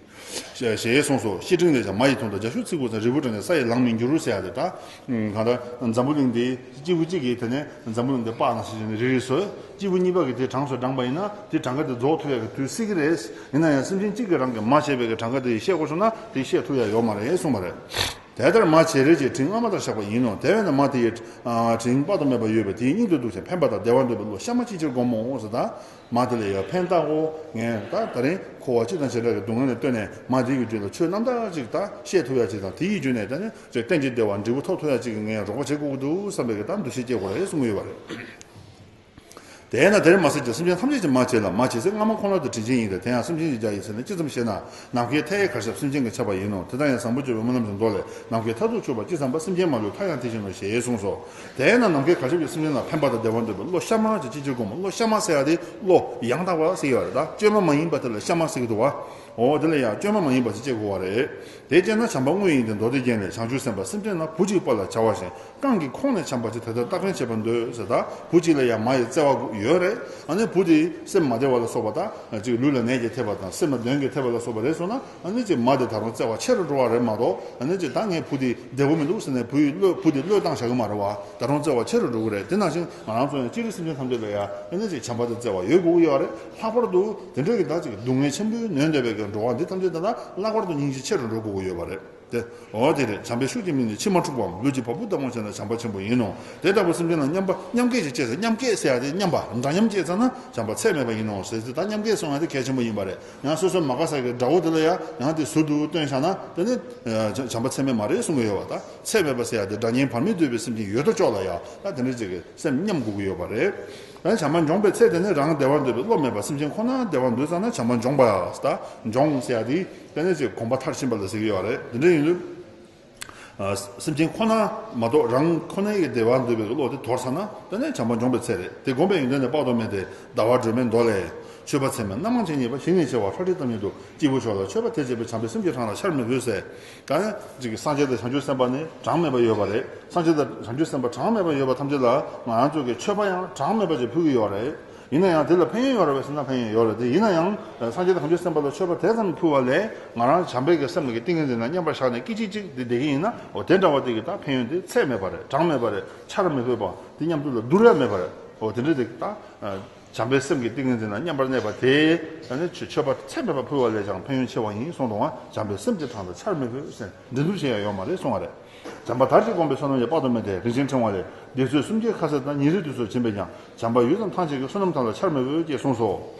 ཞེས་གསུངས་སོ། བཤེས་སྤྲིང་ལས་ཀྱང་མ་ཡི་དོན་དུ་རྒྱ་ཤུག་ཚི་གུ་ཙམ་རིལ་བུར་བགྲངས་ནས་ས་ཡིས་ལང་མི་འགྱུར་ཟེར་ཡ་དེ་ད། གང་ལྟར་འཛམ་བུ་གླིང་འདི་སྐྱེས་བུ་གཅིག་གིས་དེ་ནས་འཛམ་བུ་གླིང་འདི་སྤགས་ནང་བཞིན་བྱས་ནས་རིལ་རིལ་བཟོས། སྐྱེས་བུ་གཉིས་པ་གིས་དེ་གྲངས་སུ་བགྲངས་པ་ཡིན་ན་དེ་གྲངས་ཀ་དེ་རྫོགས་ཐུབ་ཡ་གི་དུས་སྲིད་ཀྱི་རེད། ཡིན་ན་ཡང་སེམས་ཅན་གཅིག་གིས་རང་གིས་མ་བྱས་པའི་གི་གྲངས་ཀ་དེ་བཤད་དགོས་བྱུང་ན་དེ་བཤད་ཐུབ་ཡ་ཡོད་མ་རེད་གསུངས་པ་རེད། དེ་ལྟར་མ་བྱེད་རིགས་ཀྱི་དྲིན་སྔ་མ་ལྟར་བཞག་པ་ཡིན་ནོ། དེ་བས་ན་མ་དེ་ཡི་དྲིན་དཔག་ཏུ་མེད་པ་ཡོད་པས་དེའི་སྙིང་དུ་སྡུག་ཅིང་ཕན་པ་དང་བདེ་བ་འདོད་པའི་བློ་གཤའ་མ་ཅིའི་ཕྱིར་བསྒོམ་མོ་ཟེར། ད་མ་དེ་ལ་ཡང་ཕན་བཏགས་གོ། ངས་ད་ད་རིང་འཁོར་བ་སྤྱི་དང་བྱེ་བྲག་གི་སྡུག་བསྔལ་ལས་བཏོན་ནས་མ་དེ་ཡི་དྲིན་ལ་ཆོས་རྣམ་དག་ཅིག་ད་བཤད་ཐུབ་ཡ་ཅིག་དང་དེ་ཡི་བརྒྱུད་ནས་ད་ནི་ཅིག་གཏན་གྱི་བདེ་བ་འབྲས་བུ་ཐོབ་ཐུབ་ཡ་ཅིག་གི་ངས་རོགས་པ་བྱེད་དགོས་ཀྱི་འདུག་བསམ་པའི་གི་ད་འདུ་ཤེས་སྐྱེ་དགོས་རེད་གསུང་གི་ཡོད་པ་རེད། དེས་ན་དེར་མ་ཟད་ཀྱང་སེམས་ཅན་ཐམས་ཅད་ཀྱིས་མ་བྱས་ལ། མ་བྱས་ཚེ་སྔ་མ་ཁོ་ན་དུ་དྲིན་ཅན་ཡིན་ཏེ། དེ་ཡང་སེམས་ཅན་གྱི་རྒྱ་ཡིས་ཟེར་ན་ཅི་ཙམ་ཞེ་ན། ནམ་མཁའི་མཐའ་ཡས་གར་ཞབས་སེམས་ཅན་གྱིས་ཁྱབ་པ་ཡིན་ནོ། དེ་དག་ཡང་བཟང་པོ་སྤྱོད་པའི་སྨོན་ལམ་གྱི་མདོ་ལས། ནམ་མཁའི་མཐར་ཐུག་ཆུད་པ་ཅི་བསམ་པ། སེམས་ཅན་མ་ལུས་མཐའ་ཡང་དེ་བཞིན་ནོ་ཞེས་གསུངས་སོ། དེས་ན་ནམ་མཁའི་གར་ཞབས་ཀྱིས་སེམས་ཅན་ལ་ཕན་པ་དང་བདེ་བ་འདོད་པའི་བློ་གཤའ་མ་ཅིའི་ཕྱིར་བསྒོམ་མོ། བློ་གཤའ་མ་ཟེར་ཡ་དེ་བློ་ཡང་དག་པ་ཟེར་ཡ་རེད། ད་བཅོས་མ་མ་ཡིན་པ་དེ་ལ་གཤའ་མ་ཟེར་གྱི་འདུག་བ། འོ་དེ་ལ་ཡང་བཅོས་མ་མ་ཡིན་པ་ཞིག་སྐྱེ་དགོས་པ་རེད། དེ་སྐྱེས་ན་བྱམས་པ་དངོས་ཡིན་ཏེ། མདོ་སྡེ་རྒྱན་ལས། བྱང་ཆུབ་སེམས་དཔའ་སེམས་ཅན་རྣམས། བུ་གཅིག་དཔའ་ལ་བྱ་བ་བཞིན། རྐང་གི་ཁོང་ནས་བྱམས་པ་བྱེད། དེ་ལྟར་རྟག་པའི་བྱེད་པར་འདོད་ཟེར། ད་བུ་གཅིག་ལ་ཡང་མ་ཡི་བརྩེ་བ་ཡོད་རེད། ཨ་ནི་བུ་དེ་སེམས་མ་བདེ་བ་ལ་སོགས་པ་དང་ཅིག་ལུས་ལ་ནད་ཀྱིས་ཐེབས་པ་དང་སེམས་ལ་གདོན་གྱིས་ཐེབས་པ་ལ་སོགས་པ་རེད་སོང་ན། ཨ་ནི་ཅིག་མ་དེ་ད་རུང་བརྩེ་བ་ཆེ་རུ་འགྲོ་བ་རེད་མ་གཏོགས། ཨ་ནི་ཅིག་ད་ངའི་བུ་དེ་བདེ་པོ་མི་འདུག་ཟེར་ནས་བུ་ཡི་བློ་བུ་དེ་བློས་བཏང་བཞག་གི་མ་རེད་བ། ད་རུང་བརྩེ་བ་ཆེ་རུ་འགྲོ་གི་རེད། དེ་ནང་བཞིན་ང་རང་ཚོ་ཡང་སྤྱིར་སེམས་ཅན་ཐམས་ཅད་ལ་ཡང་ཨ་ནི་ཅིག་བྱམས་པ་དང་བརྩེ་བ་ཡོད་དགོས་ཀྱི་ཡོད་རེད། ལྷག་པར་དུ་དེ་འདྲ་གི་ད་ཅིག་སྡུག་བསྔལ་ཆེན་པོའི་ནོན་བསྡད་པའི་གི་འགྲོ་བ་འདི་ཐམས་ཅད་ད་ལ་ལྷག་པར་དུ་སྙིང་རྗེ་ཆེ་རུ་འགྲོ་དགོས་ཀྱི་ཡོད་པ་རེད། དེ་འོ་དེ་རེད། བྱམས་པས་ཤུགས་ཀྱིས་མི་ནུབ། ཕྱིར་མ་འཁྲུག་པའམ། ལུས་ཀྱི་བ་སྤུ་ལྟ་བུར་བྱས་ན། བྱམས་པ་ཆེན་པོ་ཡིན་ནོ། དེ་ལྟ་བུ་སེམས་ཅན་རྣམས་མཉམ་པ་མཉམ་སྐྱེད་ཀྱི་བྱས་ཟེར། མཉམ་སྐྱེད་ཟེར་ཡ་དེ་མཉམ་པ་འདྲ་མཉམ་སྐྱེས་ཙ་ན་བྱམས་པ་ཚད་མེད་པ་ཡིན་ནོ་ཟེར་ཏེ། ད་མཉམ་སྐྱེད་གསུང་ཡ་དེ་གལ་ཆེན་པོ་ཡིན་པ་རེད། ཡང་སོ་སོ་མ་དགའ་ས་གི་དགྲ་བོ་དེ་ལ་ཡང་ཡང་དེ་ཟུར་དུ་སྟོན་བཞག་ན་དེ་ནི་བྱམས་པ་ཚད་མེད་མ་རེད་གསུང་གི་ཡོད་པ། ད་ཚད་མེད་པ་ཟེར་ཡ་དེ་དགྲ་གཉེན་བར་མི་འདོད་པའི་སེམས་ཅན་ཡོད་དོ་ཅོག་ལ་ཡང་ད་དེ་འདྲ་ཅིག་གི་སེམས་མཉམ་དགོས་ཀྱི་ཡོད་པ་རེད། ད་བྱམས་པ་འབྱོངས་པའི་ཚད་དེ་ནི་རང་བདེ་བར་འདོད་པའི་བློ་མེད་པ། སེམས་ཅན་ཁོ་ན་བདེ་བར་འདོད་ཙ་ན་བྱམས་པ་འབྱོངས་པ་ཡ། ད་འབྱོངས་ཟེར་ཡ་དེ་དེ་ནི་ཅིག་གོམས་པ་མཐར་ཕྱིན་པ་ལ་ཟེར་གྱི་ཡོད་རེད། དེ་འདྲ་ཡིན་དུས། ཨ། སེམས་ཅན་ཁོ་ན་མ་གཏོགས་རང་ཁོ་ནའི་བདེ་བར་འདོད་པའི་བློ་དེ་དོར་ཚར་ན་དེ་ནི་བྱམས་པ་འབྱོངས་པའི་ཚད་རེད། དེ་བསྒོམས་པའི་ཡོན་ཏན་ནི་དཔག་ཏུ་མེད་དེ། ཟླ་བ་སྒྲོན་མེའི་མདོ་ལས། མཆོད་པ་ཚད་མེད་རྣམ་མང་ཇི་སྙེད་པ། ཞིང་ནི་བྱེ་བ་ཁྲག་ཁྲིག་ལྟར་སྙེད་དུ། སྐྱེས་བུ་མཆོག་ལ་མཆོད་པ་དེ་བྱས་པས། བྱམས་པའི་སེམས་ཀྱི་གྲངས་ལ་ཆར་མི་ཕོད་ཟེར། ད་ནི་ཅིག་སངས་རྒྱས་དང་བྱང་ཆུབ་སེམས་དཔའ་ནི་གྲངས་མེད་པ་ཡོད་པ་རེད། སངས་རྒྱས་དང་བྱང་ཆུབ་སེམས་དཔའ་གྲངས་མེད་པ་ཡོད་པ་ཐམས་ཅད་ལ་ང་རང་ཚོ་གིས་མཆོད་པ་ཡང་གྲངས་མེད་པ་ཅིག་ཕུལ་གྱི་ཡོད་རེད། ཡིན་ན་ཡང་དེ་ལ་ཕན་ཡོན་ཡོད་རེད་པས་ཟེར་ན་ཕན་ཡོན་ཡོད་རེད། དེ་ཡིན་ན་ཡང་སངས་རྒྱས་དང་བྱང་ཆུབ་སེམས་དཔའ་ལ་མཆོད་པ་དེ་ཙམ་ཕུལ་བ་ལས་ང་རང་བྱམས་པའི་གི་སེམས་ཀྱི་ཏིང་ངེ་འཛིན་ལ་མཉམ་པར་བཞག་ནས་སྐད་ཅིག་གཅིག་དེ་བསྡད་ཀྱི་ཡིན་ན། འོ་དེ་འདྲ་བ་དེ་གི་ད་ཕན་ཡོན་དེ་ཚད་མེད་པ་རེད། གྲངས་མེད་པ་རེད། ཆར་མི་ཕོད་པ་དེ་མཉམ་དུ་ལ་བསྡུར་ཡ་མེད་པ་རེད། འོ་དེ་འདྲ་དེ་ད། བྱམས་པའི་སེམས་ཀྱི་ཏིང་ངེ་འཛིན་ལ་མཉམ་པར་གནས་པ་དེས་ད་ནི་མཆོད་པ་ཚད་མེད་པ་ཕུལ་བ་ལས་ཀྱང་ཕན་ཡོན་ཆེ་བ་ཡིན་གསུངས་འདུག་པ། བྱམས་པའི་སེམས་ཀྱི་གྲངས་ལ་ཆར་མི་ཕོད་ཟེར་འགྲན་བསྡུར་བྱེད་ཡ་ཡོད་མ་རེད་གསུང་བ་རེད། བྱམས་པ་དར་ཅིག་བསྒོམས་པས་བསོད་ནམས་ཡོད། དཔག་ཏུ་མེད་དེ། རིན་ཆེན་ཕྲེང་བ་ལས། འདོད་རྩོལ་སུམ་བརྒྱའི་ཁ་ཟས་དང་། ཉིན་རེ་དུས་སུ་བྱིན་པས་ཀྱང་། བྱམས་པ་ཡུད་ཙམ་ཐང་ཆད་ཀྱི། བསོད་ནམས་གྲངས་ལ་ཆར་མི་ཕོད་ཅེས་གསུངས་སོ།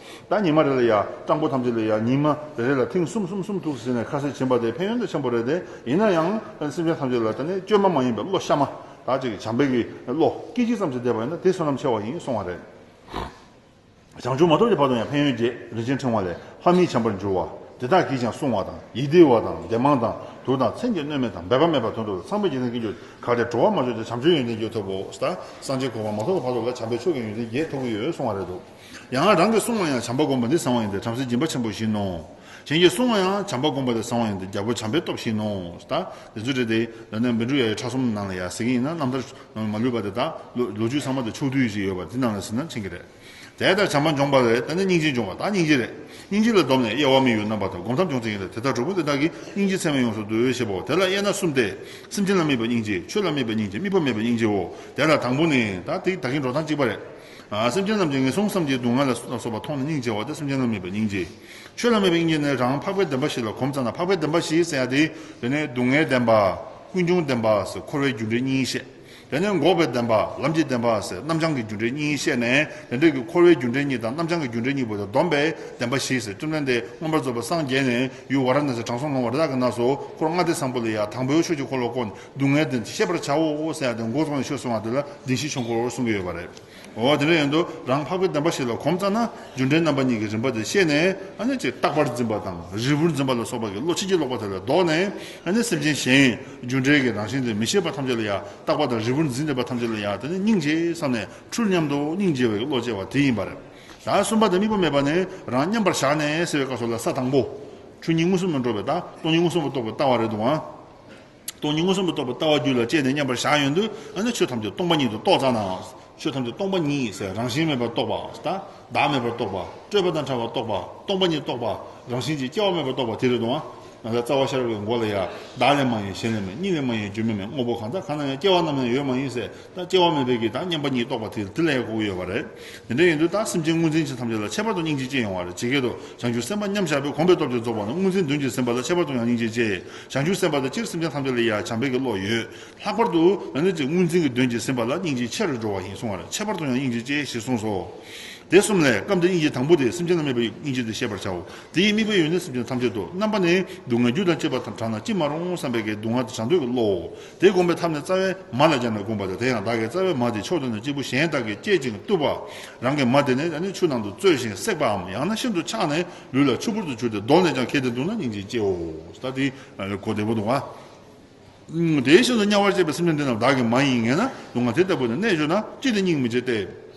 ད་ཉི་མ་རེ་ལ་ཡ་སྤྲང་པོ་ཐམས་ཅད་ལ་ཡ་ཉི་མ་རེ་རེ་ལ་ཐེངས་གསུམ་གསུམ་གསུམ་ཐུགས་སུ་ཆུད་ནས་ཁ་ཟས་བྱིན་པ་དེ་ཕན་ཡོན་དེ་ཆེན་པོ་རེད་དེ། ཡིན་ན་ཡང་སེམས་ཅན་ཐམས་ཅད་ལ་ད་ནི་བཅོས་མ་མ་ཡིན་པའི་བློ་གཤའ་མ། ད་ཅིག་བྱམས་པའི་གི་བློ་སྐད་ཅིག་ཙམ་ཞིག་བསྡད་པ་ཡིན་ན་དེ་བསོད་ནམས་ཆེ་བ་ཡིན་གསུང་བ་རེད། བྱང་ཆུབ་མ་ཐོབ་ཀྱི་བར་དུ་ཡང་ཕན་ཡོན་བརྒྱད། རིན་ཆེན་ཕྲེང་བ་ལས། ལྷ་མིའི་བྱམས་པར་འགྱུར་བ། དེ་དག་གིས་ཀྱང་བསྲུང་བ་དང་། ཡིད་བདེ་བ་དང་། བདེ་མང་དང་། དུག་དང་། མཚན་གྱིས་གནོད་མེད་དང་། འབད་པ་མེད་པ་དོན་དུ་ཚངས་པའི་འཇིག་རྟེན་སྐྱེ་འགྱུར་གལ་ཏེ། འགྲོ་བ་མ་བྱོན་ཏེ། བྱམས་ཆོས་ཡོན་ཏན་རྒྱས་ཐོབ་བོ། ད་སངས་རྒྱས་གོ་འཕང་མ་ཐོབ་བར་དུ་ལ་བྱམས་པའི་ཆོས་ཀྱི་ཡོན་ཏན་རྒྱས་ཐོབ་ཀྱི་ཡོད་གསུང་བ་རེད་འདུག། ཡང་རང་གིས་བསྲུང་བ་ཡང་བྱམས་པ་བསྒོམ་པ་འདི་བཟང་བ་ཡིན་ཏེ། བྲམ་ཟེའི་སྦྱིན་པ་ཆེན་པོ་བཞིན་ནོ། གཞན་གྱིས་བསྲུང་བ་ཡང་བྱམས་པ་བསྒོམ་པ་དེ་བཟང་བ་ཡིན་ཏེ། རྒྱལ་པོ་བྱམས་པའི་སྟོབས་བཞིན་ནོ། ད་དེ་ཚོ་རེད་དེ། ད་ནི་བཻ་ཌཱུརྱ་ཡི་ཕྲ་ཚོམ་ནང་ལ་ཡ་ཟེར་གྱི་ཡིན་ན། རྣམ་ཐར་མ་ལུས་པ་དེ་དག་ལོ་ལོ་རྒྱུས་ཚང་མ་དེ་ཕྱོགས་བསྡུས་ཤིག་ཡོད་པ་དེ་ནང་ལ་ཟིན་ན་མཁྱེན་གྱི་རེད། དེ་ལྟར་བྱམས་པ་འབྱོངས་པ་ལས། ད་ནི་སྙིང་རྗེ་འབྱོངས་པ། ད་སྙིང་རྗེ་རེད། སྙིང་རྗེ་ལ་བསྡོམས་ནས་དབྱེ་བ་མི་ཡོད་རྣམ་པར་དག། སྒོམ་ཐབས་སྦྱོང་ཚུལ་ཡིན་ལ། དེ་ལྟར་གྲོགས་པོ་དེ་དག་གིས། སྙིང་རྗེ་ཚད་མེད་ཡོངས་སུ་བསྡུ་ཞེས་པའོ། དེ་ལ་དབྱེ་ན་གསུམ་སྟེ། སེམས་ཅན་ལ་དམིགས་པའི་སྙིང་རྗེ། ཆོས་ལ་དམིགས་པའི་སྙིང་རྗེ། དམིགས་པ་མེད་པའི་སྙིང་རྗེའོ། དེ་ལ་དང་པོ་ནི། ད་དེ་ད་གིན་འགྲོ་སྟངས་གཅིག་པ་རེད། ཨ། སེམས་ཅན་རྣམས་ཀྱི་ངན་སོང་གསུམ་གྱི་སྡུག་བསྔལ་ལ་སོགས་པ་མཐོང་ནས་སྙིང་རྗེ་བ་དེ་སེམས་ཅན་ལ་དམིགས་པའི་སྙིང་རྗེ། ཆོས་ལ་དམིགས་པའི་སྙིང་རྗེ་ནི། རང་འཕགས་པའི་བདེན་པ་བཞི་ལ་གོམས་ཙ་ན། འཕགས་པའི་བདེན་པ་བཞི་ཟེར་ཡ་དེ། དེ་ནི་སྡུག་བསྔལ་བདེན་པ། ཀུན་འབྱུང་བདེན་པ་ཟེར་འཁོར་བའི་རྒྱུ་འབྲས་གཉིས་བཤད། དེ་ནས་འགོག་པའི་བདེན་པ། ལམ་གྱི་བདེན་པ་ཟེར་རྣམ་བྱང་གི་རྒྱུ་འབྲས་གཉིས་བཤད་ནས། དེ་འདྲའི་གི་འཁོར་བའི་རྒྱུ་འབྲས་གཉིས་དང་རྣམ་བྱང་གི་རྒྱུ་འབྲས་གཉིས་པོ་དེ་བསྡོམས་པས་བདེན་པ་བཞི་ཟེར། བཅོམ་ལྡན་འདས་མངོན་པར་རྫོགས་པར་སངས་རྒྱས་ནས་ཡུལ་ཝཱ་ར་ཎཱ་སི་དྲང་སྲོང་ལྷུང་བ་རི་དྭགས་ཀྱི་ནགས་སུ་འཁོར་ལྔ་སྡེ་བཟང་པོ་ལ་ཡ་དང་པོའི་ཆོས་ཀྱི་འཁོར་ལོ་བསྐོར་ནས། སྡུག་བསྔལ་བདེན་ཤེས་པར་བྱའོ་ཟེར་ཡ་དེ་འགོ་བཙུགས་ནས་ཆོས་གསུང་བ་དེ་ལ་བདེན་བཞིའི་ཆོས་འཁོར་གསུང་གི་ཡོད་པ་རེད། འོ་དེ་འདྲ་ཡིན་དུས་རང་འཕགས་པའི་བདེན་པ་བཞི་ལ་གོམས་ཙ་ན་རྒྱུ་འབྲས་རྣམ་པ་གཉིས་ཀྱི་རིམ་པ་དེ་ཤེས་ནས། ཨ་ནི་ཅིག་རྟག་པར་འཛིན་པ་དང་རིལ་པོར་འཛིན་པ་ལ་སོགས་པ་གི་བློ་ཕྱིན་ཅི་ལོག་པ་དེ་ལས་ལྡོག་ནས། ཨ་ནི་སེམས་ཅན་གཞན་རྒྱུ་འབྲས་ཀྱི་རང་བཞིན་དེ་མི་ཤེས་པ་ཐམས་ཅད་ལ་ཡང་རྟག་པ་དང་རིལ་པོར་འཛིན་བསྡད་པ་ཐམས་ཅད་ལ་ཡང་དེ་ནི་སྙིང་རྗེ་བསམ་ནས་འཁྲུལ་སྙམ་དུ་སྙིང་རྗེ་བའི་བློ་སྐྱེ་བ་དེ་ཡིན་པ་རེད། ད་གསུམ་པ་དེ་དམིགས་པ་མེད་པ་ནི་རང་མཉམ་པར་བཞག་ནས་ཟེར་བའི་སྐབས་སུ་ལ་ས་དང་པོ། ཆོས་ཉིད་མངོན་སུམ་དུ་རྟོགས་པའི་ད་སྟོང་ཉིད་མངོན་སུམ་དུ་རྟོགས་པའི་ལྟ་བ་རེད་འདུག་ཨང་། སྟོང་ཉིད་མངོན་སུམ་དུ་རྟོགས་པའི་ལྟ་བ་རྒྱུད་ལ་སྐྱེས་ནས་མཉམ་པར་བཞག་ཡོང་དུས། ཨ་ནི་ཆོས་ཐམས་ཅད་སྟོང་པ་ཉིད་དུ་རྟོགས་ཙ་ན། ཆོས་ཐམས་ཅད་སྟོང་པ་ཉིད་ཟེར། རང་བཞིན་མེད་པར་རྟོགས་པ། ད་བདག་མེད་པར་རྟོགས་པ། སྤྲོས་པ་དང་བྲལ་བར་རྟོགས་པ། སྟོང་པ་ཉིད་རྟོགས་པ། རང་བཞིན་གྱིས་སྐྱེ་བ་མེད་པར་རྟོགས་པ་དེ་རེད་འདུག་ཨང་། ང་ཚོ་རྩ་བ་ཤེས་རབ་ཀྱི་མགོ་ལ་ཡ། བདག་ལས་མ་ཡིན་གཞན་ལས་མིན། གཉིས་ལས་མ་ཡིན་རྒྱུ་མེད་མིན། དངོས་པོ་གང་དག་གང་ན་ཡང་། སྐྱེ་བ་རྣམས་ནི་ཡོད་མ་ཡིན་ཟེར། ད་སྐྱེ་བ་མེད་པའི་གི་ད་མཉམ་པ་ཉིད་རྟོགས་པ་དེ་དེ་ལ་ཡང་གོ་གི་ཡོད་པ་རེད། དེ་འདྲ་ཡིན་དུས་ད་སེམས་ཅན་དངོས་འཛིན་ཅན་ཐམས་ཅད་ལ་ཁྱད་པར་དུ་སྙིང་རྗེ་སྐྱེ་ཡོང་བ་རེད། ཇི་སྐད་དུ། བྱང་ཆུབ་སེམས་དཔའ་མཉམ་བཞག་པས། གོམས་པའི་སྟོབས་ཀྱིས་རྫོགས་པ་ན། དངོས་འཛིན་དོན་གྱི་སེམས་དཔའ་ལ། ཁྱད་པར་དུ་ཡང་སྙིང་རྗེ་སྐྱེ། བྱང་ཆུབ་སེམས་དཔའ་དང་སྤྱིར་སེམས་ཅན་ཐམས་ཅད་ལ་ཡང་བྱམས་པའི་གི་བློ་ཡོད། ལྷག་པར་དུ་ཨ་ནི་ཅིག་དངོས་འཛིན་གྱི་དོན་གྱི་སེམས་དཔའ་ལ་སྙིང་རྗེ་ཆེ་རུ་འགྲོ་བ་ཡིན་གསུང་བ་རེད། ཁྱད་པར་དུ་ཡང་སྙིང་རྗེ་སྐྱེ་ཞེས་གསུངས་སོ། དེ་གསུམ་ལས་སྐབས་འདིར་སྙིང་རྗེ་དང་པོ་དེ་སེམས་ཅན་ལ་དམིགས་པའི་སྙིང་རྗེ་དེ་ཤེས་པར་བྱའོ། དེའི་དམིགས་པའི་ཡོན་ཏན་སེམས་ཅན་ཐམས་ཅད་དུ། རྣམ་པ་ནི། སྡུག་བསྔལ་རྒྱུ་དང་བཅས་པ་དང་བྲལ་ན་ཅི་མ་རུང་བསམ་པའི་གི་སྡུག་བསྔལ་དང་བྲལ་འདོད་ཀྱི་བློའོ། དེ་བསྒོམ་པའི་ཐབས་ནི་རྩ་བའི་མ་ལ་སྦྱར་ནས་བསྒོམ་པ་སྟེ། དེ་ཡང་བདག་གིས་རྩ་བའི་མ་དེ་ཕྱོགས་དེ་ན་གཅིག་པུ་གཞན་དག་གིས་བསྐྱེད་ཅིང་བཏུལ་བ། རང་གི་མ་དེ་ནི་ཆུ་ནང་དུ་བཙོས་ཤིང་བསྲེགས་པའམ། ཡང་ན་ཤིན་ཏུ་འཆགས་ནས་ལུས་ལ་ཆུ་བུར་དུ་གྱུར་ཏེ་གདོང་ནས་ཀྱང་ཁེལ་ཏེ་འདུག་ན་སྙིང་རྗེ་སྐྱེའོ། ད་དེ་གོ་བདེ་པོ་འདུག་ཨ། དེ་བཞིན་དུ་དམྱལ་བར་སྐྱེས་པའི་སེམས་ཅན་འདི་རྣམས་བདག་གི་མ་ཡིན་ངེས་ན། སྡུག་བསྔལ་དེ་ལྟ་བུ་ནི་གནས་གྱུར་ན། ཅི་སྟེ་སྙིང་མི་རྗེ་སྟེ།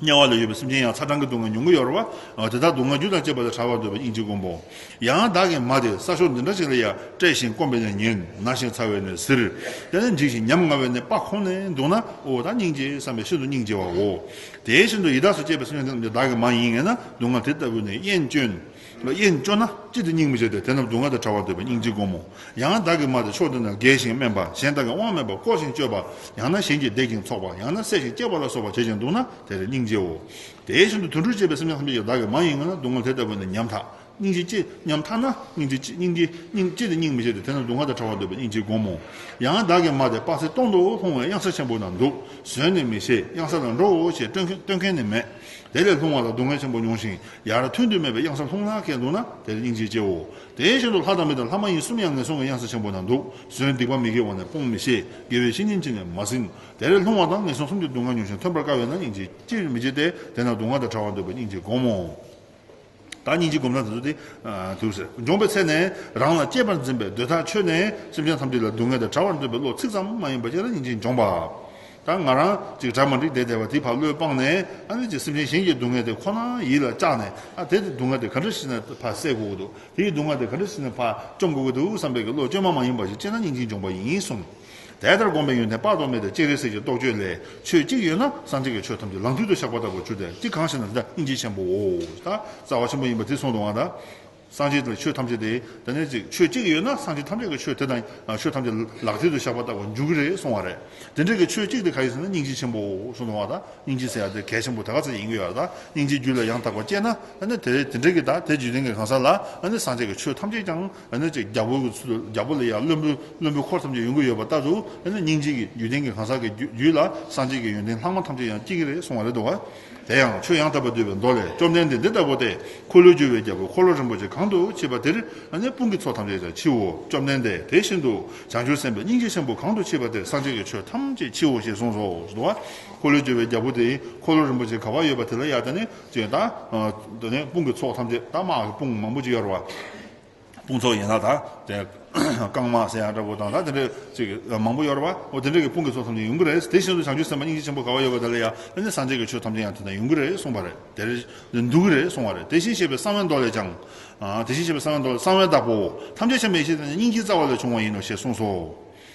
དམྱལ་བ་ལ་ཡོད་པའི་སེམས་ཅན་ཡང་ཚ་གྲང་གི་སྡུག་བསྔལ་མྱོང་གི་ཡོད་རེད་བ། དེ་དག་སྡུག་བསྔལ་རྒྱུ་དང་བཅས་པ་ལས་ཐར་བར་འདོད་པའི་སྙིང་རྗེ་སྒོམ་པོ། ཡང་བདག་གི་མ་དེ་ས་ཕྱོགས་འདི་འདྲ་ཞིག་ལ་ཡང་བཀྲེས་ཤིང་སྐོམ་པས་ནི་ཉེན། ན་ཞིང་ཚ་བས་ནི་གཟིར། དེ་ནི་འཇིགས་ཤིང་ཉམ་ང་བས་ནི་སྤ་ཁོང་ནས་འདུག་ན། འོ་ད་སྙིང་རྗེ་བསམ་པས་ཤིན་ཏུ་སྙིང་རྗེ་བའོ། དེ་བཞིན་དུ་ཡི་དྭགས་སུ་སྐྱེས་པའི་སེམས་ཅན་ཐམས་ཅད་བདག་གི་མ་ཡིན་ངེས་ན། སྡུག་བསྔལ་དེ་ལྟ་བུ་ནི་གཡེན་སྐྱོན། གཡེན་སྐྱོ་ན་ཅི་སྟེ་སྙིང་མི་རྗེ་སྟེ། དེ་རྣམས་སྡུག་བསྔལ་དང་བྲལ་བར་འདོད་པའི་སྙིང་རྗེ་སྒོམ་མོ། ཡང་བདག་གི་མ་དེ་ཕྱོགས་འདི་ན་རྒས་ཤིང་དམན་པ། གཞན་དག་གི་དབང་མེད་པར་བཀོལ་ཞིང་སྤྱོད་པ། ཡང་ན་གཞན་གྱིས་བརྡེག་ཅིང་འཚོགས་པ། ཡང་ན་བསད་ཅིང་སྐྱེ་བ་ལ་སོགས་པ་བྱེད་ཅིང་འདུག་ན། དེར་སྙིང་རྗེའོ། དེ་བཞིན་དུ་དུད་འགྲོར་སྐྱེས་པའི་སེམས་ཅན་ཐམས་ཅད་ཀྱང་བདག་གི་མ་ཡིན་ངེས་ན། སྡུག་བསྔལ་དེ་ལྟ་བུ་ནི་ཉམ་ཐག། སྙིང་རྗེ་ཅི་ཉམ་ཐག་ན་སྙིང་རྗེ་ཅི་སྙིང་རྗེ་སྙིང་ཅི་སྟེ་སྙིང་མི་རྗེ་སྟེ། དེ་རྣམས་སྡུག་བསྔལ་དང་བྲལ་བར་འདོད་པའི་སྙིང་རྗེ་སྒོམ་མོ། ཡང་བདག་གི་མ་དེ་དཔག་ཚད་སྟོང་དུ་ལྷུང་བའི་གཡང་ས་ཆེན་པོ་ན་འདུག་བཟོད་ནི་མི་ཤེས། གཡང་ས་ལ་འགྲོའོ་ཞེས་སྟོན་མཁན་སྟོན་མཁན་ནི་མེད། དེ་ལས་ལྷུང་བ་ལ་སྡུག་བསྔལ་ཆེན་པོ་མྱོང་ཞིང་ཡར་ཐོན་དུ་མེད་པའི་གཡང་སར་ལྷུང་ལྷག་གེར་འདུག་ན། དེར་སྙིང་རྗེ་སྐྱེའོ། དེ་བཞིན་དུ་ལྷ་དང་མི་དང་ལྷ་མ་ཡིན་གསུམ་ཡང་ངན་སོང་གི་གཡང་ས་ཆེན་པོ་ན་འདུག་བཟོད་སྡིག་པ་མི་དགེ་བ་ནི་སྤོང་མི་ཤེས། དགེ་བའི་བཤེས་གཉེན་ཅིས་ནི་མ་ཟིན། དེར་ལྷུང་བ་དང་ངན་སོང་གསུམ་གྱི་སྡུག་བསྔལ་མྱོང་ཞིང་ཐོན་པར་དཀའ་བས་ན། སྙིང་རྗེ་ཅིར་མི་བྱེད་དེ། དེ་རྣམས་སྡུག་བསྔལ་དང་བྲལ་བར་འདོད་པའི་སྙིང་རྗེ་སྒོམ་མོ། ད་སྙིང་རྗེ་སྒོམ་སྟངས་དེ་ཚོ་དེ་ཨ་དུས་སུ་འབྱོངས་པའི་ཚེ་ནས་རང་ལ་གཅེས་པར་འཛིན་པའི་འདོད་ཐག་ཆོད་ནས། སེམས་ཅན་ཐམས་ཅད་ལ་སྡུག་བསྔལ་དང་བྲལ་བར་འདོད་པའི་བློ་ཚིག་ཙམ་མ་ཡིན་པ་ཅིག་ལ་སྙིང་རྗེ་འབྱོངས་པ། ད་ང་རང་ཅིག་གྲ་མ་འགྲིག་བསྡད་བསྡད་པ་དེ་ཕར་བློས་སྤངས་ནས། ཨ་ནི་ཅིག་སེམས་ཅན་གཞན་གྱི་སྡུག་བསྔལ་དེ་ཁོ་ན་ཡིད་ལ་བཅག་ནས། ཨ་དེ་དེ་སྡུག་བསྔལ་དེ་ག་འདྲ་ཞིག་ནས་ཕར་སེལ་དགོས་ཀྱི་འདུག་དེའི་སྡུག་བསྔལ་དེ་ག་འདྲ་ཞིག་ནས་ཕར་བཅོམ་དགོས་ཀྱི་འདུག་བསམ་པའི་གི་བློ་བཅོས་མ་མ་ཡིན་པ་ཞིག་སྐྱེས་ན་སྙིང་རྗེ་འབྱོངས་པ་ཡིན་གསུངས། དེ་ལྟར་བསྒོམས་པའི་ཡོན་ཏན་དཔག་ཏུ་མེད་དེ། སྤྱན་རས་གཟིགས་ཀྱི་རྟོགས་བརྗོད་ལས། ཆོས་གཅིག་ཡོད་ན་སངས་རྒྱས་ཀྱི་ཆོས་ཐམས་ཅད་ལག་མཐིལ་དུ་བཞག་པ་ལྟ་བུར་གྱུར་ཏེ། འདི་གང་ཞེ་ན། འདི་དག་སྙིང་རྗེ་ཆེན་པོའོ། ད་རྩ་བ་ཆེན་པོ་ཡིན་པ་དེ་གསུངས་འདུག་པ། ད་སངས་རྒྱས་ལ་ཆོས་ཐམས་ཅད་དེ། དེ་ནས་ཅིག་ཆོས་གཅིག་ཡོད་ན་སངས་རྒྱས་ཐམས་ཅད་ཀྱི་ཆོས་དེ་དང་། ཆོས་ཐམས་ཅད་ལག་མཐིལ་དུ་བཞག་པ་ལྟ་བུར་འགྱུར་གྱི་རེད་གསུངས་པ་རེད། དེ་འདྲ་གི་ཆོས་གཅིག་དེ་ག་ཡིན་ཟེར་ན་སྙིང་རྗེ་ཆེན་པོའོ་གསུངས་འདུག་པ། ད་སྙིང་རྗེ་ཟེར་ཡ་དེ་གལ་ཆེན་པོ་དེ་ག་ཚོད་ཡིན་གྱི་ཡོད་རེད། ད་སྙིང་རྗེ་རྒྱུད་ལ་ཡང་དག་པར་སྐྱེས་ན། ཨ་ནི་དེ་དེ་འདྲ་གི་ད་དེ་རྒྱུད་ལྡན་གྱི་གང་ཟག་ལ། ཨ་ནི་སངས་རྒྱས་ཀྱི་ཆོས་ཐམས་ཅད་ཀྱང་། ཨ་ནི་ཅིག་རྒྱལ་པོ་གི་ཚུལ། རྒྱལ་པོ་ལ་ཡང་བློན་པོ་བློན་པོའི་འཁོར་ཐམས་ཅད་ཡོང་གི་ཡོད་པ་ལྟར་དུ། ཨ་ནི་སྙིང་རྗེ་གི་རྒྱུད་ལྡན་གྱི་གང་ཟག་གི་རྒྱུད་རྒྱུད་ལ་སངས་རྒྱས་ཀྱི་ཡོན་ཏན་ལྷག་མ་ཐམས་ཅད་ཡང་སྐྱེ་གི་རེད་གསུངས་པ་རེད་འདུག་པ། དེ་ཡང་ཆོས་ཡང་དག་པར་འདུལ་བའི་མདོ་ལས། བཅོམ་ལྡན་འདས་འདི་ལྟ་བུ་སྟེ། འཁོར་ལོས་སྒྱུར་བའི་རྒྱལ་པོ་འཁོར་ལོ་རིན་པོ་ཆེ་གང་དུ་མཆིས་པ་དེར། ཨ་ནི་དཔུང་གི་ཚོགས་ཐམས་ཅད་ཀྱང་མཆིའོ། བཅོམ་ལྡན་འདས། དེ་བཞིན་དུ་བྱང་ཆུབ་སེམས་དཔའི་སྙིང་རྗེ་ཆེན་པོ་གང་དུ་མཆིས་པ་དེར་སངས་རྒྱས་ཀྱི་ཆོས་ཐམས་ཅད་མཆིའོ་ཞེས་གསུངས་སོ། འདུག་པ། འཁོར་ལོས་སྒྱུར་བའི་རྒྱལ་པོ་དེ་འཁོར་ལོ་རིན་པོ་ཆེ་ག་པར་ཡོད་པ་དེ་ལ་ཡ། དེ་ནི་ཅེས་ད། ཨ་དེ་ནས་དཔུང་གི་ཚོགས་ཐམས་ཅད། ད་དམག་གི་དཔུང་མང་པོ་ཅིག་ཡོད་རེད་པ། དཔུང་ཚོགས་ཡན་ལག་དང་། དེ་རྐང་དམག་ཟེར་ཡ་འདྲ་པོ་དང་། ད་དེ་འདྲ་ཅིག་མང་པོ་ཡོད་རེད་པ། འོ་དེ་འདྲ་གི་དཔུང་གི་ཚོགས་ཐམས་ཅད་ཡོང་གི་རེད། དེ་བཞིན་དུ་བྱང་ཆུབ་སེམས་དཔའ་སྙིང་རྗེ་ཆེན་པོ་ག་པར་ཡོད་པ་དེ་ལ་ཡ། ཨ་ནི་སངས་རྒྱས་ཀྱི་ཆོས་ཐམས་ཅད་ཡང་དེ་ན་ཡོང་གི་རེད་གསུངས་པ་རེད། དེར་འདུག་གི་རེད་གསུངས་པ་རེད། དེ་བཞིན་གཤེགས་པའི་གསང་བའི་མདོ་ལས་ཀྱང་། ཨ་དེ་བཞིན་གཤེགས་པའི་གསང་བའི་མདོ་ལས། གསང་བའི་བདག་པོ་ཐམས་ཅད་མཁྱེན་པའི་ཡེ་ཤེས་དེ་ནི་སྙིང་རྗེའི་རྩ་བ་ལས་བྱུང་བ་ཡིན་ནོ་ཞེས་གསུངས་སོ།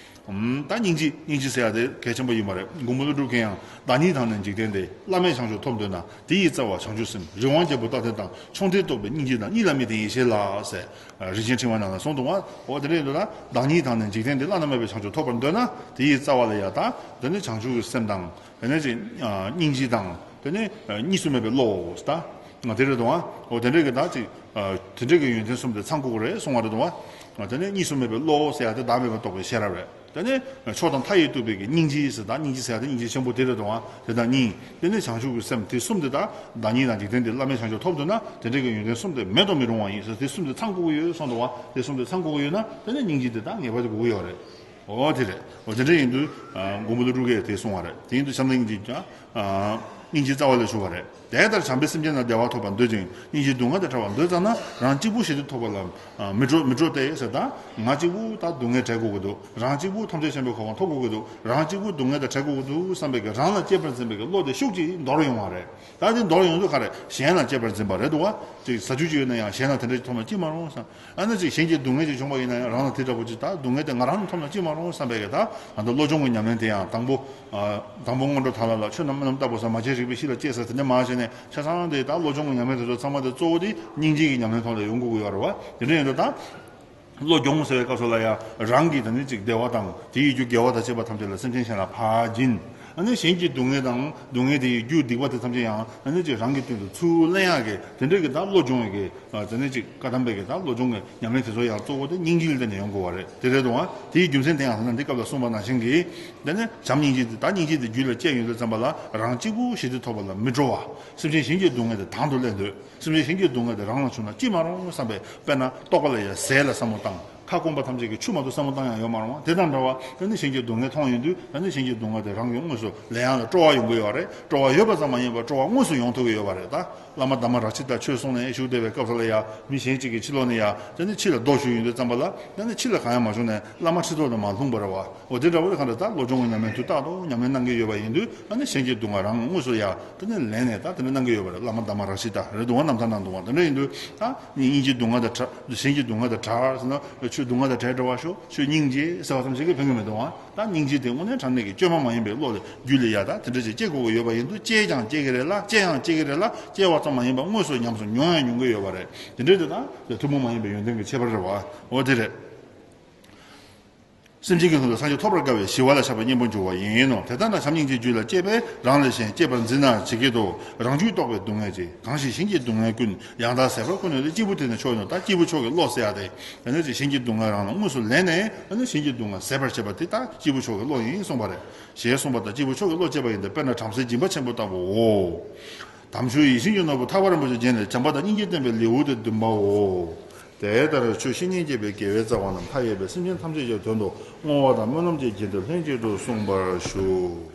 ཨམ། ད་སྙིང་རྗེ། སྙིང་རྗེ་ཟེར་ཡ་དེ་གལ་ཆེན་པོ་ཡིན་པ་རེད། མགོན་པོ་ཀླུ་སྒྲུབ་ཀྱིས་ཡང་། བདག་ཉིད་དང་ནི་འཇིག་རྟེན་འདས། བླ་མེད་བྱང་ཆུབ་ཐོབ་འདོད་ན། དེ་ཡི་རྩ་བ་བྱང་ཆུབ་སེམས། རི་དབང་རྒྱལ་པོ་རྟག་བརྟན་དང་། ཕྱོགས་མཐས་གཏུགས་པའི་སྙིང་རྗེ་དང་། གཉིས་ལ་མི་ལྡན་ཡེ་ཤེས་ལ་ཟེར། རིན་ཆེན་ཕྲེང་བ་ནང་ལ་གསུངས་འདུག་པ། འོ་དེ་འདྲ་ཡིན་དུས་ད་བདག་ཉིད་དང་ནི་འཇིག་རྟེན་འདས། བླ་ན་མེད་པའི་བྱང་ཆུབ་ཐོབ་པར་འདོད་ན། དེ་ཡི་རྩ་བ་ལ་ཡ་ད། དེ་ནི་བྱང་ཆུབ་ཀྱི་སེམས་དང་། དེ་ནི་ཅིག་ཨ་སྙིང་རྗེ་དང་། དེ་ནི་ཨ་གཉིས་སུ་མེད་པའི་བློ་ཟེར་ད། ང་དེ་རེད་འདུག་པ། འོ་དེ་འདྲ་གི་ད་ཅིག་ཨ་དེ་འདྲ་གི་ཡོན་ཏན་གསུམ་དེ་ཚང་དགོས་ཀྱི་རེད་གསུངས་པ་རེད་འདུག་པ། ཨ་དེ་ནི་གཉིས་སུ་མེད་པའི་བློ་ཟེར་ཡ་དེ་བདག་མེད་པར་རྟོགས་པའི་ཤེས་རབ་རེད། དེ་ནི་ཕྱོགས་དང་མཐའ་ཡས་གཏུགས་པའི་གི་སྙིང་རྗེ་ཟེར་ད། སྙིང་རྗེ་ཟེར་ཡ་དེ་སྙིང་རྗེ་ཆེན་པོ་དེ་རེད་འདུག་པ། དེ་དང་གཉིས། དེ་ནི་བྱང་ཆུབ་ཀྱི་སེམས། དེ་གསུམ་དེ་ད་བདག་ཉིད་དང་འཇིག་རྟེན་འདས། བླ་མེད་བྱང་ཆུབ་ཐོབ་འདོད་ན། དེ་འདྲ་གི་ཡོན་ཏན་གསུམ་དེ་མེད་དུ་མི་རུང་བ་ཡིན་ཟེར། དེ་གསུམ་དེ་ཚང་དགོས་ཀྱི་ཡོད་གསུངས་འདུག་པ། དེ་གསུམ་དེ་ཚང་དགོས་ཀྱི་ཡོད་ན། དེ་ནི་སྙིང་རྗེ་དེ་ད་ངེས་པར་དུ་དགོས་ཀྱི་ཡོད་རེད། འོ་དེ་རེད། འོ་དེ་འདྲ་ཡིན་དུས་ཨ་མགོན་པོ་ཀླུ་སྒྲུབ་ཀྱིས་དེ་གསུངས་པ་རེད། དེ་ཡིན་དུས་བྱམས་དང་སྙིང་རྗེ་ཀྱང་ཨ་སྙིང་རྗེའི་རྩ་བ་ལས་བྱུང་བ་རེད། དེ་ལྟར་བྱམས་པས་སེམས་ཅན་རྣམས་བདེ་བ་ཐོབ་པར་འདོད་ཅིང་། སྙིང་རྗེས་སྡུག་བསྔལ་དང་བྲལ་བར་འདོད་ཙམ་ན། རང་གཅིག་པུ་ཞི་བདེ་ཐོབ་པ་ལ་ཨ་མི་སྤྲོ་མི་སྤྲོ་སྟེ་ཟེར། ད་ང་གཅིག་པུ་ད་སྡུག་བསྔལ་བྲལ་དགོས་ཀྱི་འདུག་རང་གཅིག་པུ་ཐམས་ཅད་མཁྱེན་པའི་གོ་འཕང་ཐོབ་དགོས་ཀྱི་འདུག་རང་གཅིག་པུ་སྡུག་བསྔལ་དང་བྲལ་དགོས་ཀྱི་འདུག་བསམ་པའི་གི་རང་ལ་གཅེས་པར་འཛིན་པའི་གི་བློ་དེ་ཤུགས་ཀྱིས་འདོར་ཡོང་བ་རེད། ད་དེ་འདོར་ཡོང་དུས་ག་རེ། གཞན་ལ་གཅེས་པར་འཛིན་པ་རེད་འདུག་པ། ཅིག་ཟ་རྒྱུ་ཅིག་ཡོད་ན་ཡང་གཞན་ལ་དེ་འདྲ་ཅིག་ཐོབ་ན་ཅི་མ་རུང་བསམ། ཨ་ནི་ཅིག་གཞན་གྱི་སྡུག་བསྔལ་ཅིག་བྱུང་བ་ཡིན་ན་ཡང་རང་ལ་དེ་འདྲ་པོ་ཅིག་ད་སྡུག་བསྔལ་དེ་ང་རང་ལ་ཐོབ་ན་ཅི་མ་རུང་བསམ་པའི་གི། ད་ང་ཚོ་བློ་སྦྱོང་གི་ཉམས་ལེན་དེ་ཡང་དང་པོ། ཨ་དང་པོ་སྔོན་འགྲོ་དག་ལ་ལ། ཆོས་རྣམས་རྨི་ལམ་ལྟ་བུར་བསམ། མ་བྱས་རིག་པའི་གཤིས་ལ་དཔྱད་ཟེར། དེ་འདྲ་མ་བྱས་ནས་ཆ་ཚང་དེ་ད་བློ་སྦྱོང་གི་ཉམས་ལེན་དེ་ཚོ་ཚང་མ་དེ་གཙོ་བོ་དེ་སྙིང་རྗེ་གི་ཉམས་ལེན་ཐོག་ལ་ཡོང་དགོས་ཀྱི་ཡོད་རེད་བ། དེ་འདྲ་ཡིན་དུས་ད་བློ་སྦྱོང་ཟེར་བའི་སྐབས་སུ་ལ་ཡང་རང་གི་དེ་ནི་ཅིག་བདེ་བ་དང་། དེ་ཡི་རྒྱུ་དགེ་བ་དང་བཅས་པ་ཐམས་ཅད་ལ་སེམས་ཅན་གཞན་ལ་ཕར་སྦྱིན། ཨ་ནི་གཞན་གྱི་སྡུག་བསྔལ་དང་སྡུག་བསྔལ་དེ་ཡི་རྒྱུ་སྡིག་པ་དེ་ཐམས་ཅད་ཡང་ཨ་ནི་ཅིག་རང་གི་སྟེང་དུ་ཚུར་ལེན་ཡག་གི་དེ་འདྲ་གི་ད་བློ་སྦྱོང་ཡག་གི། ཨ་དེ་ནི་ཅིག་བཀའ་གདམས་པའི་གི་ད་བློ་སྦྱོང་གི་ཉམས་ལེན་དེ་ཚོ་ཡང་གཙོ་བོ་དེ་སྙིང་རྗེ་ལ་བརྟེན་ནས་ཡོང་དགོས་པ་རེད། དེ་རེད་འདུག་པ། དེའི་རྒྱུ་མཚན་དེ་ཡང་ད་ནི་འདི་སྐབས་ལ་གསུངས་པ་ནང་བཞིན་གྱི། དེ་ནི་བྱམས་སྙིང་རྗེ་དེ་ད་སྙིང་རྗེ་དེ་རྒྱུད་ལ་སྐྱེས་ཡོང་དུས་ཙམ་པ་ལ་རང་གཅིག་པུ་ཞི་བདེ་ཐོབ་པ་ལ་མི་སྤྲོ་བ། སེམས་ཅན་གཞན་གྱི་སྡུག་བསྔལ་དེ་དང་དུ་ལེན་འདོད། སེམས་ཅན་གཞན་གྱི་སྡུག་བསྔལ་དེ་རང་ལ་བྱུང་ན་ཅི་མ་རུང་བསམ་པའི། དཔེར་ན་རྟོག་པ་ལ་ཡང་ཟས་ལ་བསམ་བློ་བཏང་། ཁ་སྐོམ་པ་ཐམས་ཅད་ཀྱིས་ཆུ་མ་གཏོགས་བསམ་བློ་བཏང་ཡག་ཡོད་མ་རེད་བ། དེ་དང་འདྲ་བ་ད་ནི་གཞན་གྱི་སྡུག་བསྔལ་མཐོང་ཡོང་དུས་ད་ནི་གཞན་གྱི་སྡུག་བསྔལ་དེ་རང་གི་དངོས་སུ་ལེན་ཡག་ལ་སྤྲོ་བ་ཡོང་གི་ཡོད་རེད། སྤྲོ་བ་ཡོད་པ་ཙམ་མ་ཡིན་པར་སྤྲོ་བ་དངོས་སུ་ཡོང་ཐུབ་ཀྱི་ཡོད་པ་རེད། ད་བླ་མ་དྷརྨ་རཀྵི་ཏ་ཆོས་གསུང་ནས་བཞུགས་བསྡད་པའི་སྐབས་སུ་ལ་ཡ་མི་གཞན་གཅིག་གིས་ཕྱི་ལོགས་ནས་ཡ་ད་ནི་ཕྱི་ལ་རྡོ་གཞུས་ཡོང་དུས་ཙམ་པ་ལ་ད་ནི་ཕྱི་ལ་གང་ཡང་མ་བྱུང་ནས་བླ་མ་ཁྲི་ཐོག་ཏུ་མར་ལྷུང་བ་རེད་བ། འོ་དེ་འདྲ་བོ་རེད། གང་འདྲ་ད་བློ་སྦྱོང་གི་ཉམས་ལེན་དུས་རྟག་ཏུ་ཉམས་ལེན་གནང་གི་ཡོད་པ་ཡིན་དུས་ད་ནི་གཞན་གྱི་སྡུག་བསྔལ་རང་དངོས་སུ་ཡ་ད་ནི་ལེན་ནས་ད་དེ་འདྲ་གནང་གི་ཡོད་པ་རེད། བླ་མ་དྷརྨ་རཀྵི་ཏ་རེད་འདུག་བ། རྣམ་ཐར་ནང་འདུག་བ། དེ་འདྲ་ཡིན་དུས་ད་སྙིང་རྗེའི་སྡུག་བསྔལ་དང་བྲལ། གཞན་གྱི་སྡུག་བསྔལ་དང་བྲལ་བ་ཟེར་ན་ཆོས་སྡུག་བསྔལ་དང་བྲལ་འགྲོ་བ་ཤོག་ཆོས་སྙིང་རྗེ་ཟེར་བ་ཙམ་ཞིག་གིས་ཕན་གྱི་མི་འདུག་བ། ད་སྙིང་རྗེ་དེ་དངོས་གནས་དྲང་གནས་ཀྱི་བཅོས་མ་མ་ཡིན་པའི་བློ་ལ་རྒྱུད་ལ་ཡ་ད་དེ་འདྲ་ཞིག་སྐྱེ་དགོས་ཀྱི་ཡོད་པ་ཡིན་དུས་སྐྱེ་ཡང་སྐྱེ་གི་རེད་ལ། སྐྱེ་ཡང་སྐྱེ་གི་རེད་ལ། སྐྱེ་བ་ཙམ་མ་ཡིན་པར་དངོས་སུ་ཉམས་སུ་མྱོང་ཡང་མྱོང་གི་ཡོད་པ་རེད། དེ་འདྲ་དེ་ད་ཐུན་མོང་མ་ཡིན་པའི་ཡོན་ཏན་གྱི་ཁྱད་པར་རེད་བ། འོ་དེ་རེད། སེམས་ཅན་གྱི་དོན་དུ་སངས་རྒྱས་ཐོབ་པར་དཀའ་བས་ཞི་བ་ལ་ཆགས་པའི་གཉེན་པོར་འགྱུར་བ་ཡིན་ནོ། དེ་ལྟར་ན་བྱམས་སྙིང་རྗེའི་རྒྱུད་ལ་སྐྱེས་པས་རང་ལས་གཞན་གཅེས་པར་འཛིན་ན་ཇི་སྐད་དུ། རང་རྒྱུད་གཏོགས་པའི་སྡུག་བསྔལ་གྱིས། གང་ཞིག་གཞན་གྱི་སྡུག་བསྔལ་ཀུན། ཡང་དག་ཟད་པར་ཀུན་ནས་ལས། སྐྱེས་བུ་དེ་ནི་མཆོག་ཡིན་ནོ། ད་སྐྱེས་བུ་མཆོག་གི་བློ་ཟེར་ཡ་དེ་དེ་ནི་གཞན་གྱི་སྡུག་བསྔལ་རང་ལ་དངོས་སུ་ལེན་ནས་དེ་ནི་གཞན་གྱི་སྡུག་བསྔལ་ཟད་པར་བྱེད་པ་དེ་ད་སྐྱེས་བུ་མཆོག་གི་བློ་ཡིན་གསུངས་པ་རེད། ཞེས་གསུངས་པ་ལྟར་སྐྱེས་བུ་མཆོག་གི་བློ་སྐྱེས་པ་ཡིན་ཏེ། དཔེར་ན་བྲམ་ཟེ་སྦྱིན་པ་ཆེན་པོ་ལྟ་བུའོ། དམ་ཆོས་ཡིད་བཞིན་གྱི་ནོར་བུ་ཐར་པ་རིན་པོ་ཆེ་རྒྱན་ལས་བྱམས་པ་དང་སྙིང་རྗེ་བསྟན་པའི་ལེའུ་སྟེ་བདུན་པའོ། དེ་ལྟར་ཆོས་བཤེས་གཉེན་བགྱིས་པའི་དགེ་བའི་རྩ་བ་རྣམས་མཐའ་ཡས་པའི་སེམས་ཅན་ཐམས་ཅད་ཀྱི་དོན་དུ་བསྔོ་བ་དང་སྨོན་ལམ་གྱི་རྒྱན་དུ་ལྷན་ཅིག་ཏུ་གསུངས་པར་ཞུ།